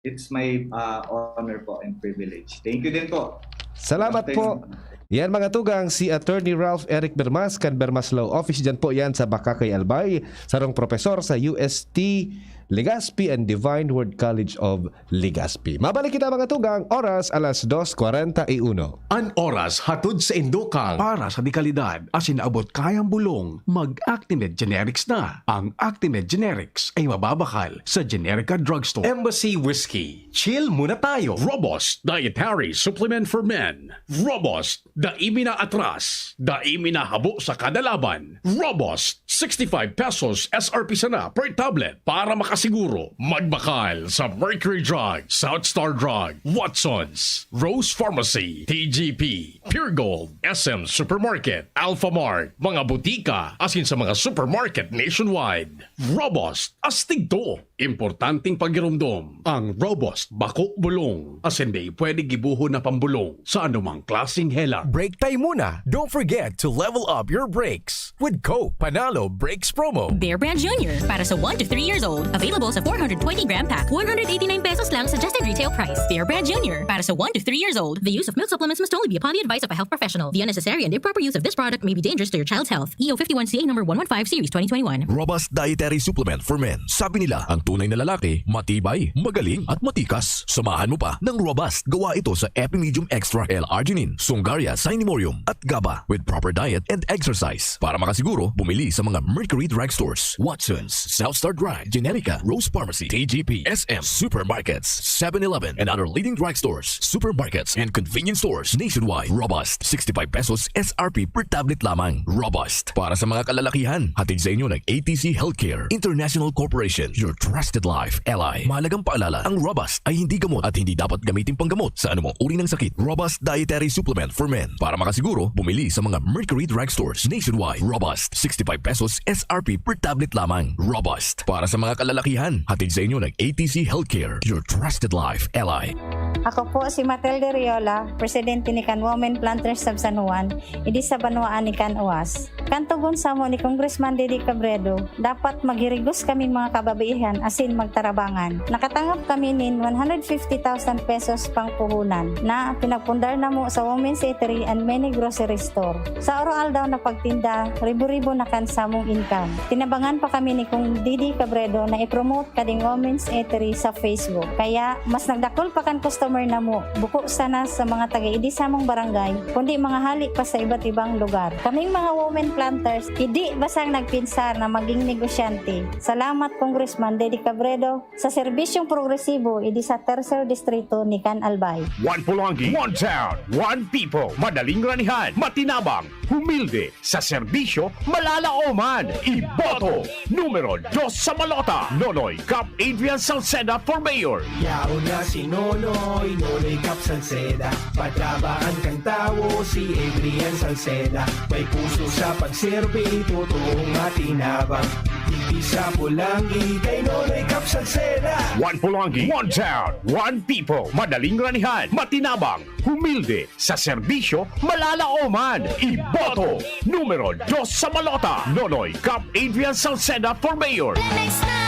It's my uh, honor po and privilege. Thank you din po. Salamat Good po. afternoon. Yan, mga tugang, si Attorney Ralph Eric Bermas, kan Bermas Law Office dyan po yan sa Bakakay, Albay, sarong profesor sa U S T Legazpi and Divine Word College of Legazpi. Mabalik kita, mga tugang, oras alas dos kwarenta y uno. An oras hatod sa indokang para sa dekalidad asin abot kayang bulong, mag-Actimed Generics na. Ang Actimed Generics ay mababakal sa Generica Drugstore. Embassy Whiskey, chill muna tayo. Robust Dietary Supplement for Men. Robust, dai mi na atras, dai mi na habo sa kada laban. Robust, sixty-five pesos S R P sana per tablet. Para makas- Siguro, magbakal sa Mercury Drug, South Star Drug, Watson's, Rose Pharmacy, T G P, Pure Gold, S M Supermarket, Alphamart, mga butika, asin sa mga supermarket nationwide. Robust, astig to. Importanteng pagiromdom, ang Robust bako bulong, asin dai pwede gibohon na pambulong sa anumang klaseng helat. Break time muna. Don't forget to level up your brakes with Coke Panalo Brakes Promo. Bear Brand Junior para sa one to three years old. Available sa four hundred twenty gram pack, one hundred eighty-nine pesos lang suggested retail price. Bear Brand Junior para sa one to three years old. The use of milk supplements must only be upon the advice of a health professional. The unnecessary and improper use of this product may be dangerous to your child's health. E O fifty-one C A number one one five series twenty twenty-one. Robust Dietary Supplement for Men. Sabi nila, ang tunay na lalaki, matibay, magaling, at matikas. Samahan mo pa ng Robust. Gawa ito sa Epimedium Extra L-Arginine, Sungaria Cinemorium, at GABA with proper diet and exercise. Para makasiguro, bumili sa mga Mercury Drugstores, Watson's, South Star Drug, Generica, Rose Pharmacy, T G P, S M, supermarkets, seven eleven, and other leading drugstores, supermarkets, and convenience stores nationwide. Robust, sixty-five pesos S R P per tablet lamang. Robust. Para sa mga kalalakihan, hatid sa inyo ng A T C Healthcare International Corporation, your trusted life ally. Mahalagang paalala, ang Robust ay hindi gamot at hindi dapat gamitin panggamot sa anumang uri ng sakit. Robust Dietary Supplement for Men. Para makasiguro, bumili sa mga Mercury Drugstores nationwide. Robust, sixty-five pesos S R P per tablet lamang. Robust. Para sa mga kalalakihan, hatid sa inyo ng A T C Healthcare, your trusted life ally. Ako po si Matilde Riola, presidente ni kan Women Planters sa San Juan, idi sa banwaan ni kan Oas. Kan tugon samo ni Congressman Didi Cabredo, dapat maghirigos kami mga kababaihan asin magtarabangan. Nakatangab kami nin one hundred fifty thousand pesos pangpuhunan na pinagpundar namo sa Women's Eatery and many grocery store. Sa oro-aldaw na pagtinda, ribo-ribo na kan samong income. Tinabangan pa kami ni Kong Didi Cabredo na i-promote kading Women's Eatery sa Facebook. Kaya, mas nagdakul pa kan customer namo, buko sana sa mga taga-idi samong barangay, kundi mga hali pa sa iba't ibang lugar. Kaming mga women planters, idi basang nagpinsar na maging negosyante. Salamat, Congressman Dede Cabredo, sa serbisyong progresibo idi sa Tercer Distrito ni Can Albay. One Polonggi, one town, one people. Madaling ranihan, matinabang, humilde, sa serbisyo, malalaoman. Iboto, numero dos sa balota, Nonoy Cap Adrian Salceda for Mayor. Yaon na si Nonoy, Nonoy Cap Salceda. Patrabaan kang tawo si Adrian Salceda. May puso sa pagserbi, totoong matinabang. Digdi sa Polonggi, kay Nonoy Cap Salceda. One Polonggi, one town, one people. Madaling ranihan, matinabang, humilde, sa serbisyo, malalaoman. Iboto, numero dos sa balota, Nonoy Cap Adrian Salceda for Mayor. Lemex na!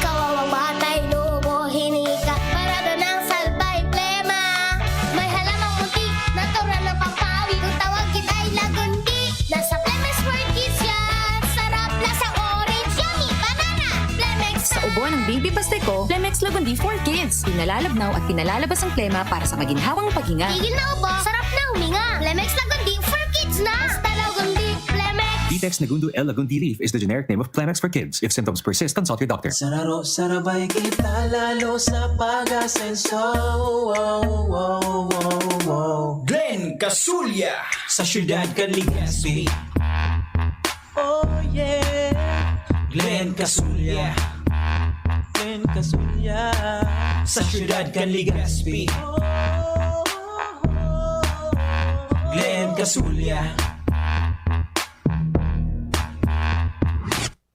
Kawawang batay, lubo, hinika. Parado ng salbay, plema. May halamang puti, natural na pampawi. Kung tawag kita'y lagundi. Nasa Lemex for Kids yan. Sarap, lasa orange, yummy, banana. Lemex Sa ubo ng baby Pasteco, Lemex Lagundi for Kids. Pinalalabnaw at pinalalabas ang plema para sa maginhawang paghinga. Tigil na ubo, sarap na huminga. Lemex Lagundi for Kids na. Basta Lagundi, Lemex. Vitex Negundo L Lagundi Leaf is the generic name of Clemex for kids. If symptoms persist, consult your doctor. Sararo, sarabay kita lalo sa pag-asenso. Wow, wow, wow, wow. Glenn Casulya sa siyudad kan Legazpi. Oh yeah. Glenn Casulya. Glenn Casulya sa siyudad kan Legazpi. Glenn Casulya.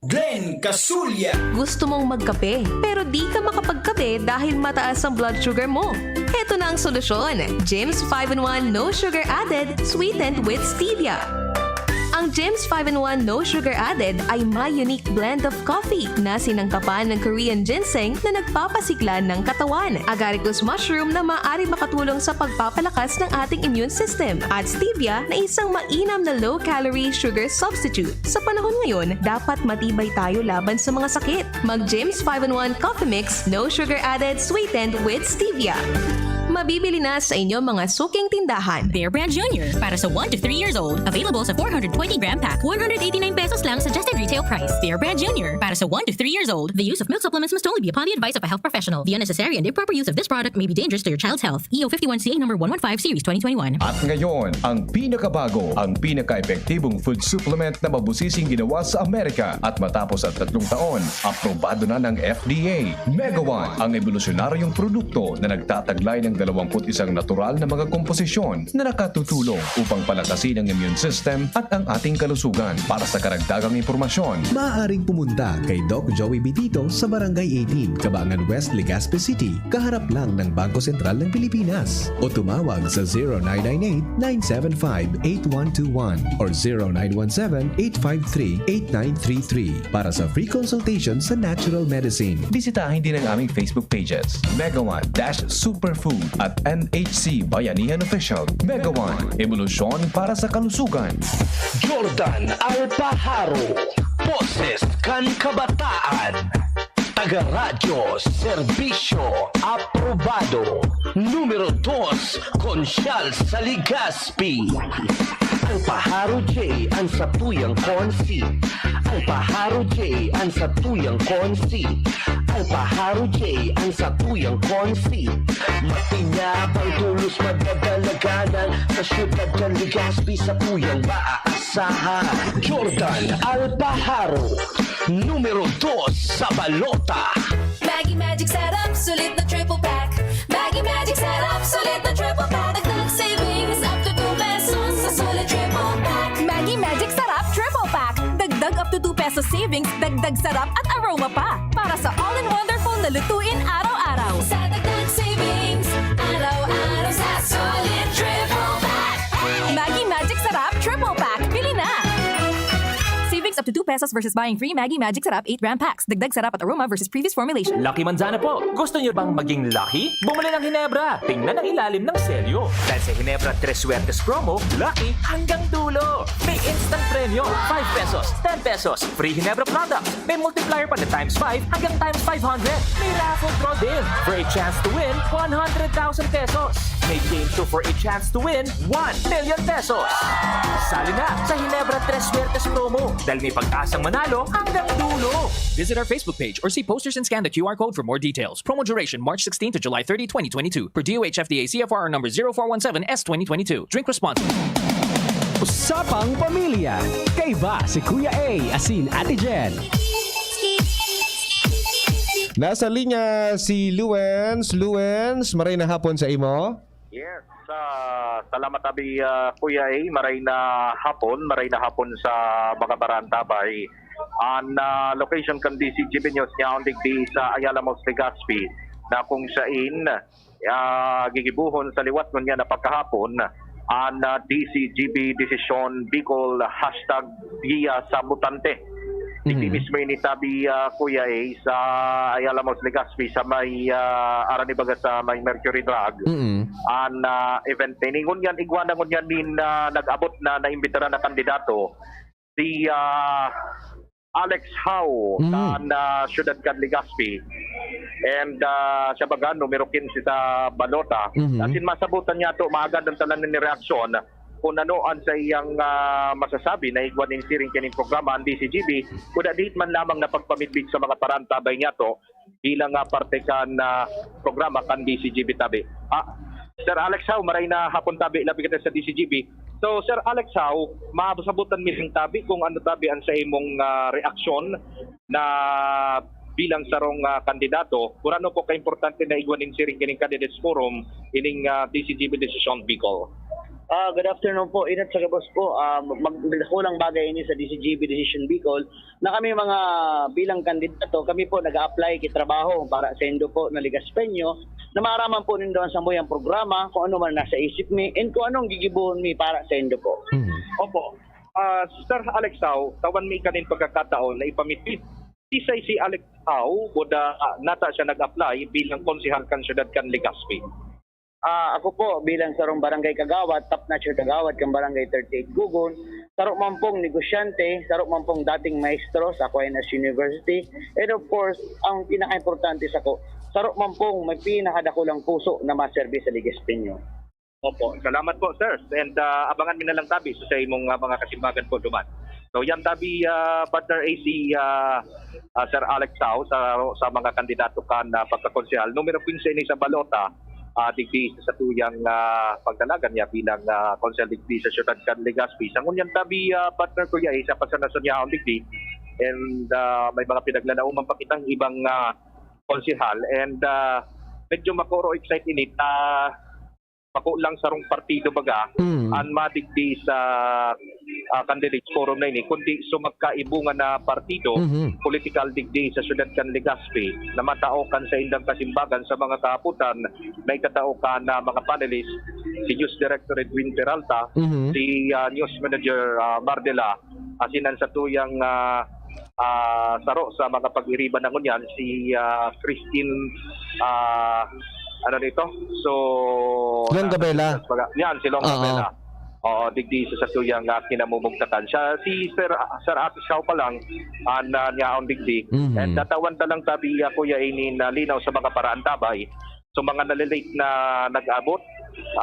Glenn Casulya. Gusto mong magkape, pero di ka makapagkape dahil mataas ang blood sugar mo? Heto na ang solusyon, Jims five in one No Sugar Added, Sweetened with Stevia. Ang Jims five in one No Sugar Added ay may unique blend of coffee na sinangkapan ng Korean ginseng na nagpapasigla ng katawan, agaricus mushroom na maaari makatulong sa pagpapalakas ng ating immune system, at stevia na isang mainam na low-calorie sugar substitute. Sa panahon ngayon, dapat matibay tayo laban sa mga sakit. Mag Jims five in one Coffee Mix, no sugar added, sweetened with stevia. Mabibili na sa inyong mga suking tindahan. Bear Brand Junior para sa one to three years old. Available sa four hundred twenty gram pack, one hundred eighty-nine pesos lang suggested retail price. Bear Brand Junior para sa one to three years old. The use of milk supplements must only be upon the advice of a health professional. The unnecessary and improper use of this product may be dangerous to your child's health. E O fifty-one C A number one one five series twenty twenty-one. At ngayon, ang pinakabago, ang pinaka-epektibong food supplement na mabusising ginawa sa Amerika. At matapos ang tatlong taon, aprobado na ng F D A. Megawan, ang ebolusyonaryong produkto na nagtataglay ng dalawampu't isang natural na mga komposisyon na nakatutulong upang palakasin ang immune system at ang ating kalusugan. Para sa karagdagang impormasyon, maaaring pumunta kay Doc Joey Bitito sa Barangay eighteen, Kabangan West, Legazpi City, kaharap lang ng Bangko Sentral ng Pilipinas. O tumawag sa zero nine nine eight, nine seven five, eight one two one or zero nine one seven, eight five three, eight nine three three para sa free consultation sa natural medicine. Bisitahin din ang aming Facebook pages, Megawan dash Superfood at N H C Bayanihan Official. Megawan, ebolusyon para sa kalusugan. Jordan Alpajaro, boses kan kabataan. Taga-radyo, serbisyo, aprobado. Numero dos, konsyal sa Legazpi. Alpajaro J ang satuyang konsi. Alpajaro J ang satuyang konsi. Alpajaro J ang satuyang konsi. Matinyabang, tulos, madadalaganan. Sa siyudad kan Legazpi, satuyang maaasahan. Jordan Alpajaro, numero dos sa balota. Maggi Magic Sarap, sulit na triple pack. Maggi Magic Sarap, sulit na triple pack. Dagdag savings up to two pesos sa sulit triple pack. Maggi Magic Sarap Triple Pack. Dagdag up to two pesos savings, dagdag sarap at aroma pa. Para sa all-in-wonderful na lutuin araw-araw. Sa dagdag savings, araw-araw sa sulit triple pack. Maggi Magic Sarap Triple Pack. Bili na! Savings up to two pesos versus buying three Maggi Magic Sarap eight gram packs. Dagdag sarap at aroma versus previous formulation. Lucky Manzana po! Gusto niyo bang maging lucky? Bumili ng Hinebra! Tingnan ang ilalim ng selyo. Dahil sa Hinebra Tres Suertes Promo, lucky hanggang dulo! May instant premyo, five pesos, ten pesos, free Hinebra products. May multiplier pa na times five hanggang times five hundred. May raffle draw din for a chance to win one hundred thousand pesos. May game two for a chance to win one million pesos. Sali na sa Hinebra Tres Suertes Promo dahil may pag-asang manalo hanggang dulo. Visit our Facebook page or see posters and scan the Q R code for more details. Promo duration March sixteen to July thirty, twenty twenty-two. Per D O H F D A C F R number zero four one seven S twenty twenty-two. Drink responsibly. Usapang Pamilya. Kaiba si Kuya A asin Ate Jen. Nasa linya si Luens. Luens, maray na hapon sa imo. Yes, ah, salamat abi, ah, Kuya A. Maray na hapon, maray na hapon sa mga barantabay. An, ah, location kan D C G B News niya, digdi sa Ayala Mall, Legazpi, na kung sain, ah, gigibuhon sa liwat ngunyan na pagkahapon, an, ah, D C G B Desisyon Bicol, hashtag Giya sa Botante. Digdi Mhm. mismo ini tabi, ah, Kuya A, sa Ayala Mall, Legazpi, sa may, ah, aran ibaga sa may Mercury Drug. Mm. An, ah, event ini. Ngunyan, igwa na ngunyan nin, ah, nag-abot na, naimbitaran na kandidato, si, ah, Alex Hau, Mm. kan, ah, siyudad kan Legazpi. And, ah, siya baga, numero quince sa balota. Mhm. Asin masabutan niya to, maaga ang tanan ni reaksyon kung ano an saiyang, ah, masasabi na igwa nin siring kining programa an D C G B, kuda dihit man lamang na pagpamidbid sa mga parantabay niya to bilang, ah, parte kan, ah, programa kan D C G B tabi. Ah, Sir Alex Hau, maray na hapon tabi, labi kita sa D C G B. So, Sir Alex Hau, masabutan mi rin tabi kung ano tabi ang sa imong, ah, reaksyon na bilang sarong, ah, kandidato, kung ano po kaimportante na igwa nin siring kining candidates forum, ining, ah, D C G B Desisyon Bicol. Ah, good afternoon po, inat sa gabos po. Ah, mag-, kulang bagay ini sa D C G B Desisyon Bicol na kami mga bilang kandidato, kami po nag-a-apply ki trabaho para sa indo po na Legaspeño na maaraman po nindo ang samuyang programa, kung ano man nasa isip mi, and kung anong gigibuhon mi para sa indo po. Mhm. Opo. Ah, Sir Alex Hau, tawan mi kanin pagkakataon na ipamitid. Kisay si Alex Hau, buda, ah, nata siya nag-apply bilang konsehal kan siyudad kan Legazpi. Ah, ako po bilang sarong barangay kagawad, top notcher kagawad kan barangay thirty-eight Gugon, saro man pong negosyante, saro man pong dating maestro sa Aquinas University, and of course, ang pinakaimportante sako, saro man pong may pinakadakulang puso na maserbi sa Legazpeño. Opo, salamat po, sir. And, ah, abangan mi na lang tabi sa, sa imong, ah, mga kasimbagan po duman. So, yan tabi, ah, partner A C, ah, ah, Sir Alex Tao, sa, sa mga kandidato kan, ah, pagkakonsehal. Numero quince ini sa balota, ah, digdi sa satuyang, ah, pagdalagan niya bilang, ah, konsehal digdi sa siyudad kan Legazpi. Sa ngunyan tabi, ah, partner ko, ya, isa pa sa nasunyaon digdi. And, ah, may mga pinaglalaoman pa kitang ibang, ah, konsehal. And, ah, medyo makuro excited init, ah, bako lang sarong partido baga, Mm. an madigdi sa, ah, candidates forum na ini, kundi sa magkaibungan na partido, Mhm. political digdi sa siyudad kan Legazpi, na matao kan saindang kasimbagan sa mga kahapotan na itatao kan, ah, mga panelist, si News Director Edwin Peralta, Mhm. si, ah, News Manager, ah, Mardela, asin an satuyang, ah, ah, saro sa mga pag-iriba na ngunyan, si, ah, Christine, ah, ano nito? So, Long ah, Gabela. Yan, si Long Oo. Gabela. Oo, digdi sa satuyang, ah, kinamumugtakan. Siya, si Sir, Sir Ate Shaw pa lang, ah, na niyaon digdi. Mhm. And natawan ta lang tabi, ah, Kuya, ini na linaw sa mga paraantabay. So, mga nalilate na nag-abot,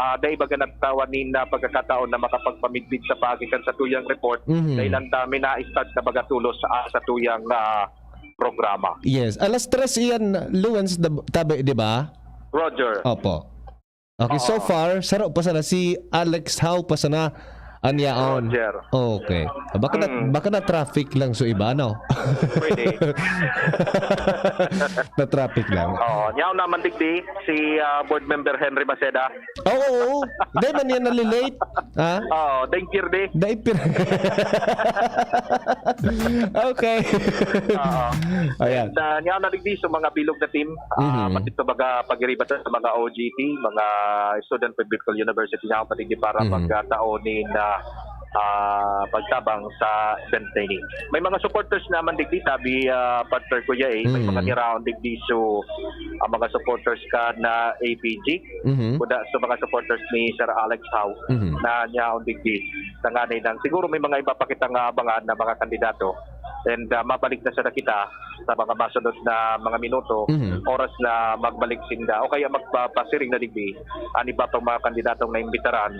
ah, dai baga nagtawan nin, ah, pagkakataon na makapagpamidbid sa paagi kan satuyang report, Mhm. dahil ang dami na start na baga tulos sa, ah, satuyang, ah, programa. Yes. Alas tres iyan, Luwens, dab-, tabi, di ba? Roger. Opo. Okay, so Oo. far, saro pa sana si Alex Howe pa sana an yaon. Roger. Okay. Baka na, Mm. baka na-traffic lang so iba, no? Pwede. Na-traffic lang. Oo. Yaon naman digdi, si, ah, Board Member Henry Maceda. Oo, oo. Di man yan nalilate. Ha? Oo, danger di. Daipir. Okay. Oo. Ayan. And, ah, yaon na digdi sa mga bilog na team. Ah, Mhm. pati ito baga pag-iriba sa mga O G T, mga Student Biblical University na pati di para Mhm. magkatao nin, ah, ah, pagtabang sa event na ini. May mga supporters naman digdi, tabi, ah, partner ko ya eh. May Mhm. mga niraon digdi, so, ang mga supporters kan A P G, Mhm. kuda sa mga supporters ni Sir Alex Howe Mhm. na niyaon digdi. Tanganay nang siguro may mga iba pa kitang abangan na mga kandidato. And, ah, mabalik na sana kita sa mga masunod na mga minuto, Mhm. oras na magbalik sinda o kaya magpapasiring na digdi an iba pang mga kandidatong naimbitaran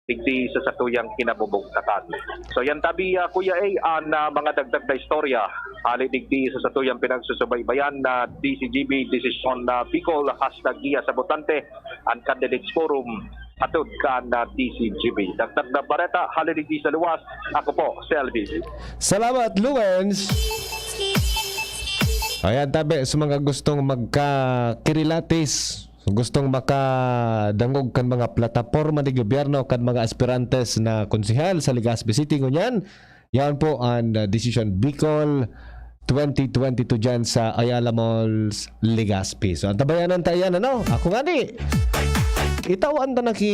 digdi sa satuyang kinamumugtakan. So, yan tabi, ah, Kuya A, an, ah, mga dagdag na istorya hali digdi sa satuyang pinagsusubaybayan na D C G B, Desisyon na Bicol, hashtag Giya sa Botante, an Candidates Forum, atod kan, ah, D C G B. Dagdag na bareta, hali digdi sa luwas, ako po, si L B. Salamat, Luwens. Ayan, tabi, sa mga gustong magkakirilatis, gustong makadangog kan mga plataporma ni gobyerno, kan mga aspirantes na konsehal sa Legazpi City, ngunyan, yan po ang, uh, Desisyon Bicol twenty twenty-two dyan sa Ayala Malls, Legazpi. So, antabayanan ta yan, ano? Ako nga ni, itawan ta na ki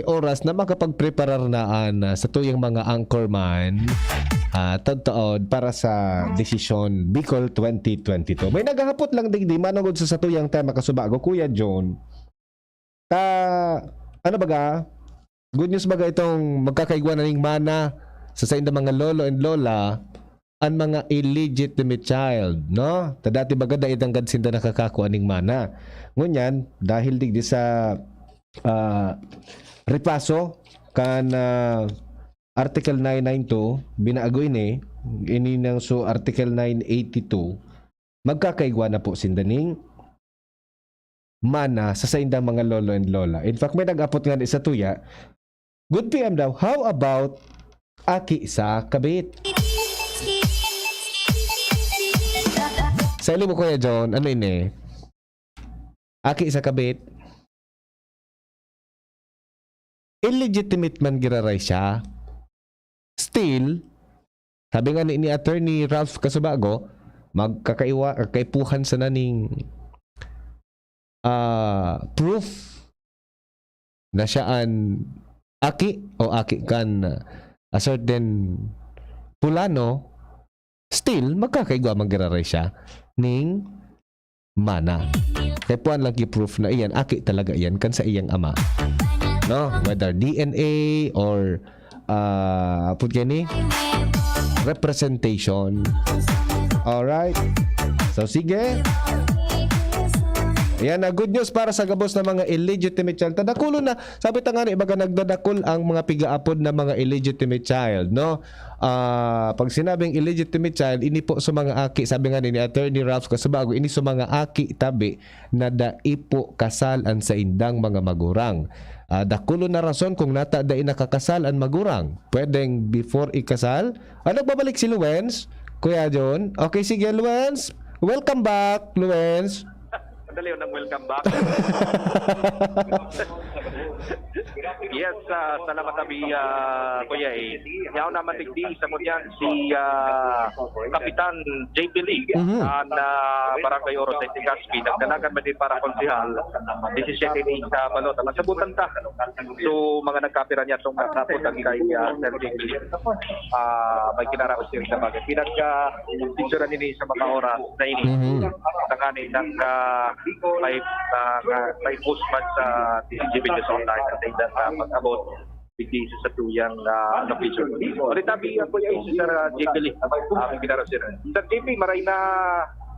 oras na makapagpreparar na an, uh, satuyang mga anchorman, ah, taod-taod para sa Desisyon Bicol twenty twenty-two. May naghahapot lang digdi, manongod sa satuyang tema kasubago, Kuya John. Ta, ano baga? Good news baga itong magkakaigwa na ning mana sa sainda mga lolo and lola, an mga illegitimate child, no? Ta dati baga dai tanggad sinda nakakakua ning mana. Ngunyan, dahil digdi sa, ah, repaso kan, ah, Article nine nine two, binago ini, ini nang so Article nine eighty-two, magkakaigwa na po sinda ning mana sa saindang mga lolo and lola. In fact, may nag-apot nga sa tuya, "Good P M daw, how about aki sa kabit?" Sa ili mo, Kuya John, ano ini? Aki sa kabit? Illegitimate man giraray siya. Still, sabi nga ni, ni Attorney Ralph Casubago, magkakaiwa-, kaipuhan sana ning, ah, proof na siya an aki o aki kan a certain pulano, still, magkakaigwa man giraray siya ning mana. Kaipuhan lang ki proof na iyan, aki talaga iyan, kan sa iyang ama. No? Whether D N A or, ah, apod kaini, representation. Alright? So, sige. Yan na good news para sa gabos na mga illegitimate child. Tadakulon na, sabi ta nga na, ibaga nagdadakul ang mga pigaapod na mga illegitimate child, no? Ah, pag sinabing illegitimate child, ini po sa mga aki, sabi nga ni Attorney Ralph Casubago, ini sa mga aki tabi na dai po kasal an saindang mga magurang. Ah, dakulon na rason kung nata dai nakakasal an magurang. Pwedeng before ikasal? Ah, nagbabalik si Luwens, Kuya John. Okay, sige, Luwens. Welcome back, Luwens. Madali yun ang welcome back. Yes, ah, salamat tabi, ah, Kuya Ace. Yaw naman digdi, isa mo diyan, si ah, Kapitan J P Lee, Mhm. ah, na Barangay Oro sa Legazpi. Nagdalagan man din para konsehal. Disisiyete ni sa balota. Masabutan ta. So, mga nagkapira niya, itong nagkaputan kay ah, Sir J P Lee. Ah, may kinarapos yun sa bagay. Pinag, ah, picture nini sa mga oras na ini. Mhm. Tanganin ng ah, may, ah, nga- may post man sa D C G B News Online at sa edad na pag-abot digdi sa satuyang ah, location. Ulit tabi, ah, Kuya Ace, Sir ah, J P Lee, ah, may kinarapos yun. Sir J P, maray na,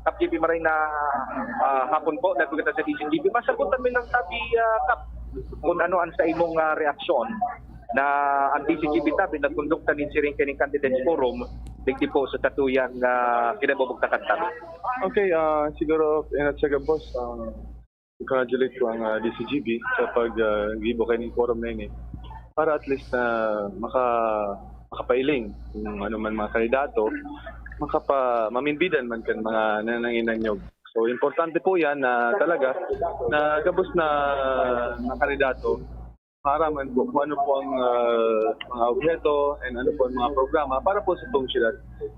Kap J P, maray na ah, hapon po, nagpagkita sa D C G B. Masabutan mo lang tabi, ah, Kap, kung ano ang sa imong ah, reaksyon na ang D C G B tabi nagkondukta nin siring kaning Candidates Forum digdi po sa satuyang ah, kinabubugtakan tabi. Okay, ah siguro, inat sa gabos, ah congratulate ko ang ah, D C G B sa pag ah, gibo kayo ng forum na ini para at least na maka makapailing kung ano man mga kandidato, makapa maminbidan man kan mga nananginanyog. So, importante po yan na talaga na gabos na mga kandidato maaraman po kung ano po ang ah, mga obheto and ano po ang mga programa para po sa buong syudad.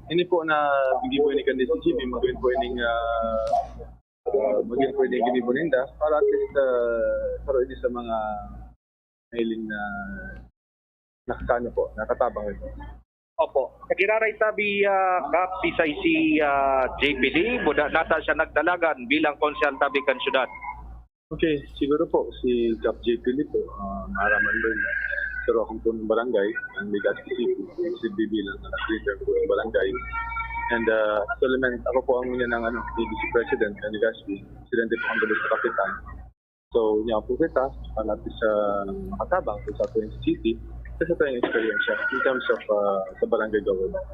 Hindi po na hindi po ini kan D C G B, maging po ining ah, ah, maging po ining ginibo ninda para at least ah, pero ini sa mga mailing na nakakano po, nakatabang ito. Opo. Giraray tabi, ah, Kap, sisay si ah, J P Lee, buda nata siya nagdalagan bilang konsehal tabi kan syudad. Okay, siguro po si Kap J P Lee po, ah, maaraman mo yun. Pero akong po ng barangay, ang Legazpi City, si B B lang ang leader po ng barangay. And uh, actually, man, ako po ang una ng ano, D B C President ng Legazpi. Presidente po ang Dulce Kapitan. So, niya po kita, para at least uh, makatabang po sa ating city, kasi ito yung experience in terms of uh, sa barangay government.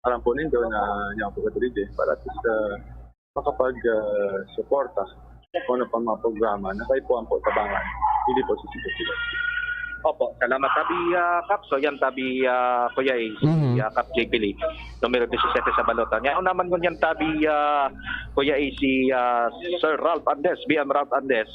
Alam po nindo na niya po kita, para at least uh, makapag-suporta kung ano pang mga programa na kayo po ang po tabangan, hindi po sa city. Opo, salamat tabi, ah, Kap. So yan tabi, ah, Kuya Ace, Mhm. ah, Kap J P Lee, numero disisiyete sa balota. Ngayon naman ngunyan tabi, ah, Kuya Ace, si ah, Sir Ralph Andes, B M Ralph Andes.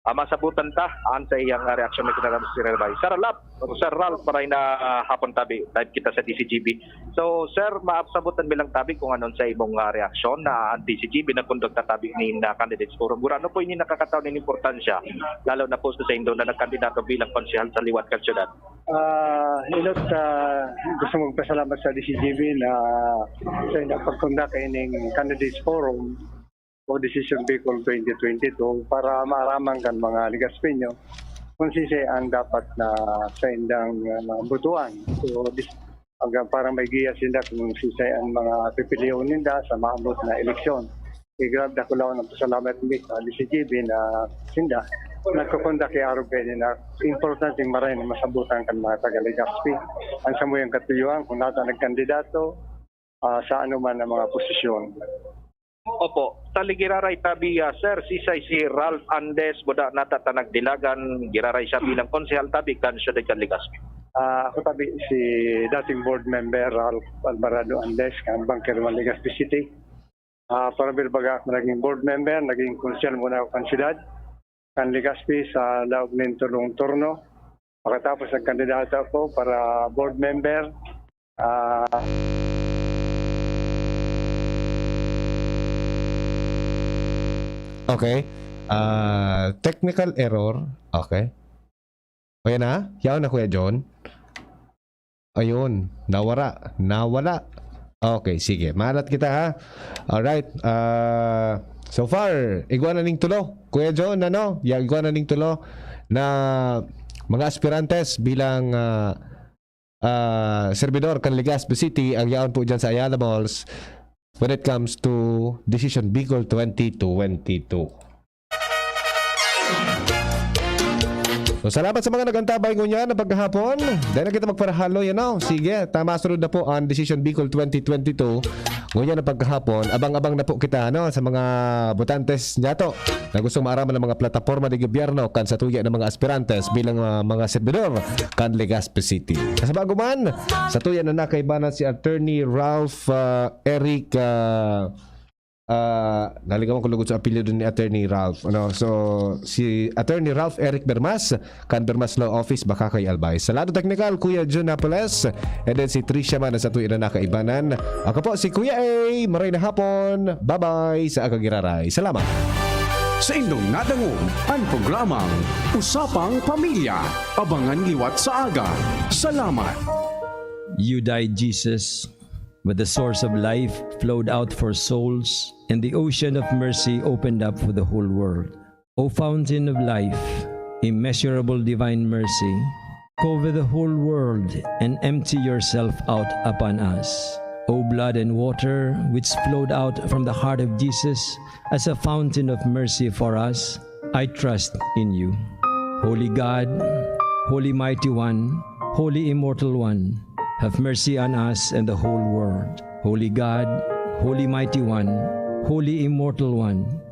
Ah, masabutan ta ang sa iyang ah, reaksyon may kinarapos si Rebay. Sir Ralph, Sir Ralph, maray na ah, hapon tabi, live kita sa D C G B. So, sir, masabutan mi lang tabi kung anon sa imong ah, reaksyon na ang D C G B nagkondukta tabi nin ah, Candidates Forum. Gurano po ini nakakataon nin importansya, lalo na po sa indo na nagkandidato bilang konsehal sa liwat kan syudad. Ah, inot, ah, gusto magpasalamat sa D C G B na sa inyong pagkondak ining Candidates Forum o Decision Bicol twenty twenty-two para maaraman kan mga Legazpeño kung sisay ang dapat na sa indang ah, butuan. So, dis- hanggang para may giya sila kung sisay ang mga pipilion ninda sa maabot na eleksyon. Kaya grabe ako lang ang pasalamat ni sa D C G B na sinda nagkukondak kay Arog kay na importante maray na masabutan kan mga taga Legazpi ang samuyang katuyuan kung nata nagkandidato ah, sa anuman na mga posisyon. Opo, taligiraray tabi, ah, sir, sisay si Ralph Andes, buda nata ta nagdilagan, giraray siya bilang konsehal tabi kan syudad kan Legazpi. Ah, ako tabi si dating board member Ralph Alvarado Andes, kan Bangker Legazpi City. Ah, para baga ako naging board member, naging konsehal muna ako kan syudad, kan Legazpi sa laog nin tulong turno. Pagkatapos nagkandidato ako para board member, ah, Okay. Ah, technical error. Okay. O yan na? Yaon na, Kuya John? Ayun. Nawara. Nawala. Okay, sige. Malat kita, ha? Alright. Ah, so far, igwa na ning tulo. Kuya John, ano? Ya, igwa na ning tulo na mga aspirantes bilang ah, ah, servidor kan Legazpi City ang yaon po dyan sa Ayala Malls when it comes to Decision Bicol twenty twenty-two. So, salamat sa mga nagantabay ngunyan na pagkahapon. Dahil na kita magparahaloy, ano? Sige, tama, sunod na po ang Decision Bicol twenty twenty-two. Ngunyan na pagkahapon, abang-abang na po kita, ano, sa mga botantes niyato na gustong maaraman ng mga plataporma de gobyerno kan satuya ng mga aspirantes bilang, ah, mga servidor kan Legazpi City. Sa bago man, satuya na nakaibanan si Attorney Ralph, ah, Eric, ah, ah, naligawan ko lugod sa apelyido ni Attorney Ralph. Ano? So, si Attorney Ralph Eric Bermas, kan Bermas Law Office, Bacacay, Albay. Sa lado teknikal, Kuya Jun Napoles, and then si Tricia man sa tuya na nakaibanan. Ako po si Kuya A. Maray na hapon. Bye-bye sa Aga Giraray. Salamat. Sa indong nadangog an programang Usapang Pamilya. Abangan liwat sa aga. Salamat. You died, Jesus, but the source of life flowed out for souls, and the ocean of mercy opened up for the whole world. O fountain of life, immeasurable divine mercy, cover the whole world and empty yourself out upon us. O blood and water which flowed out from the heart of Jesus as a fountain of mercy for us, I trust in you. Holy God, Holy Mighty One, Holy Immortal One, have mercy on us and the whole world. Holy God, Holy Mighty One, Holy Immortal One,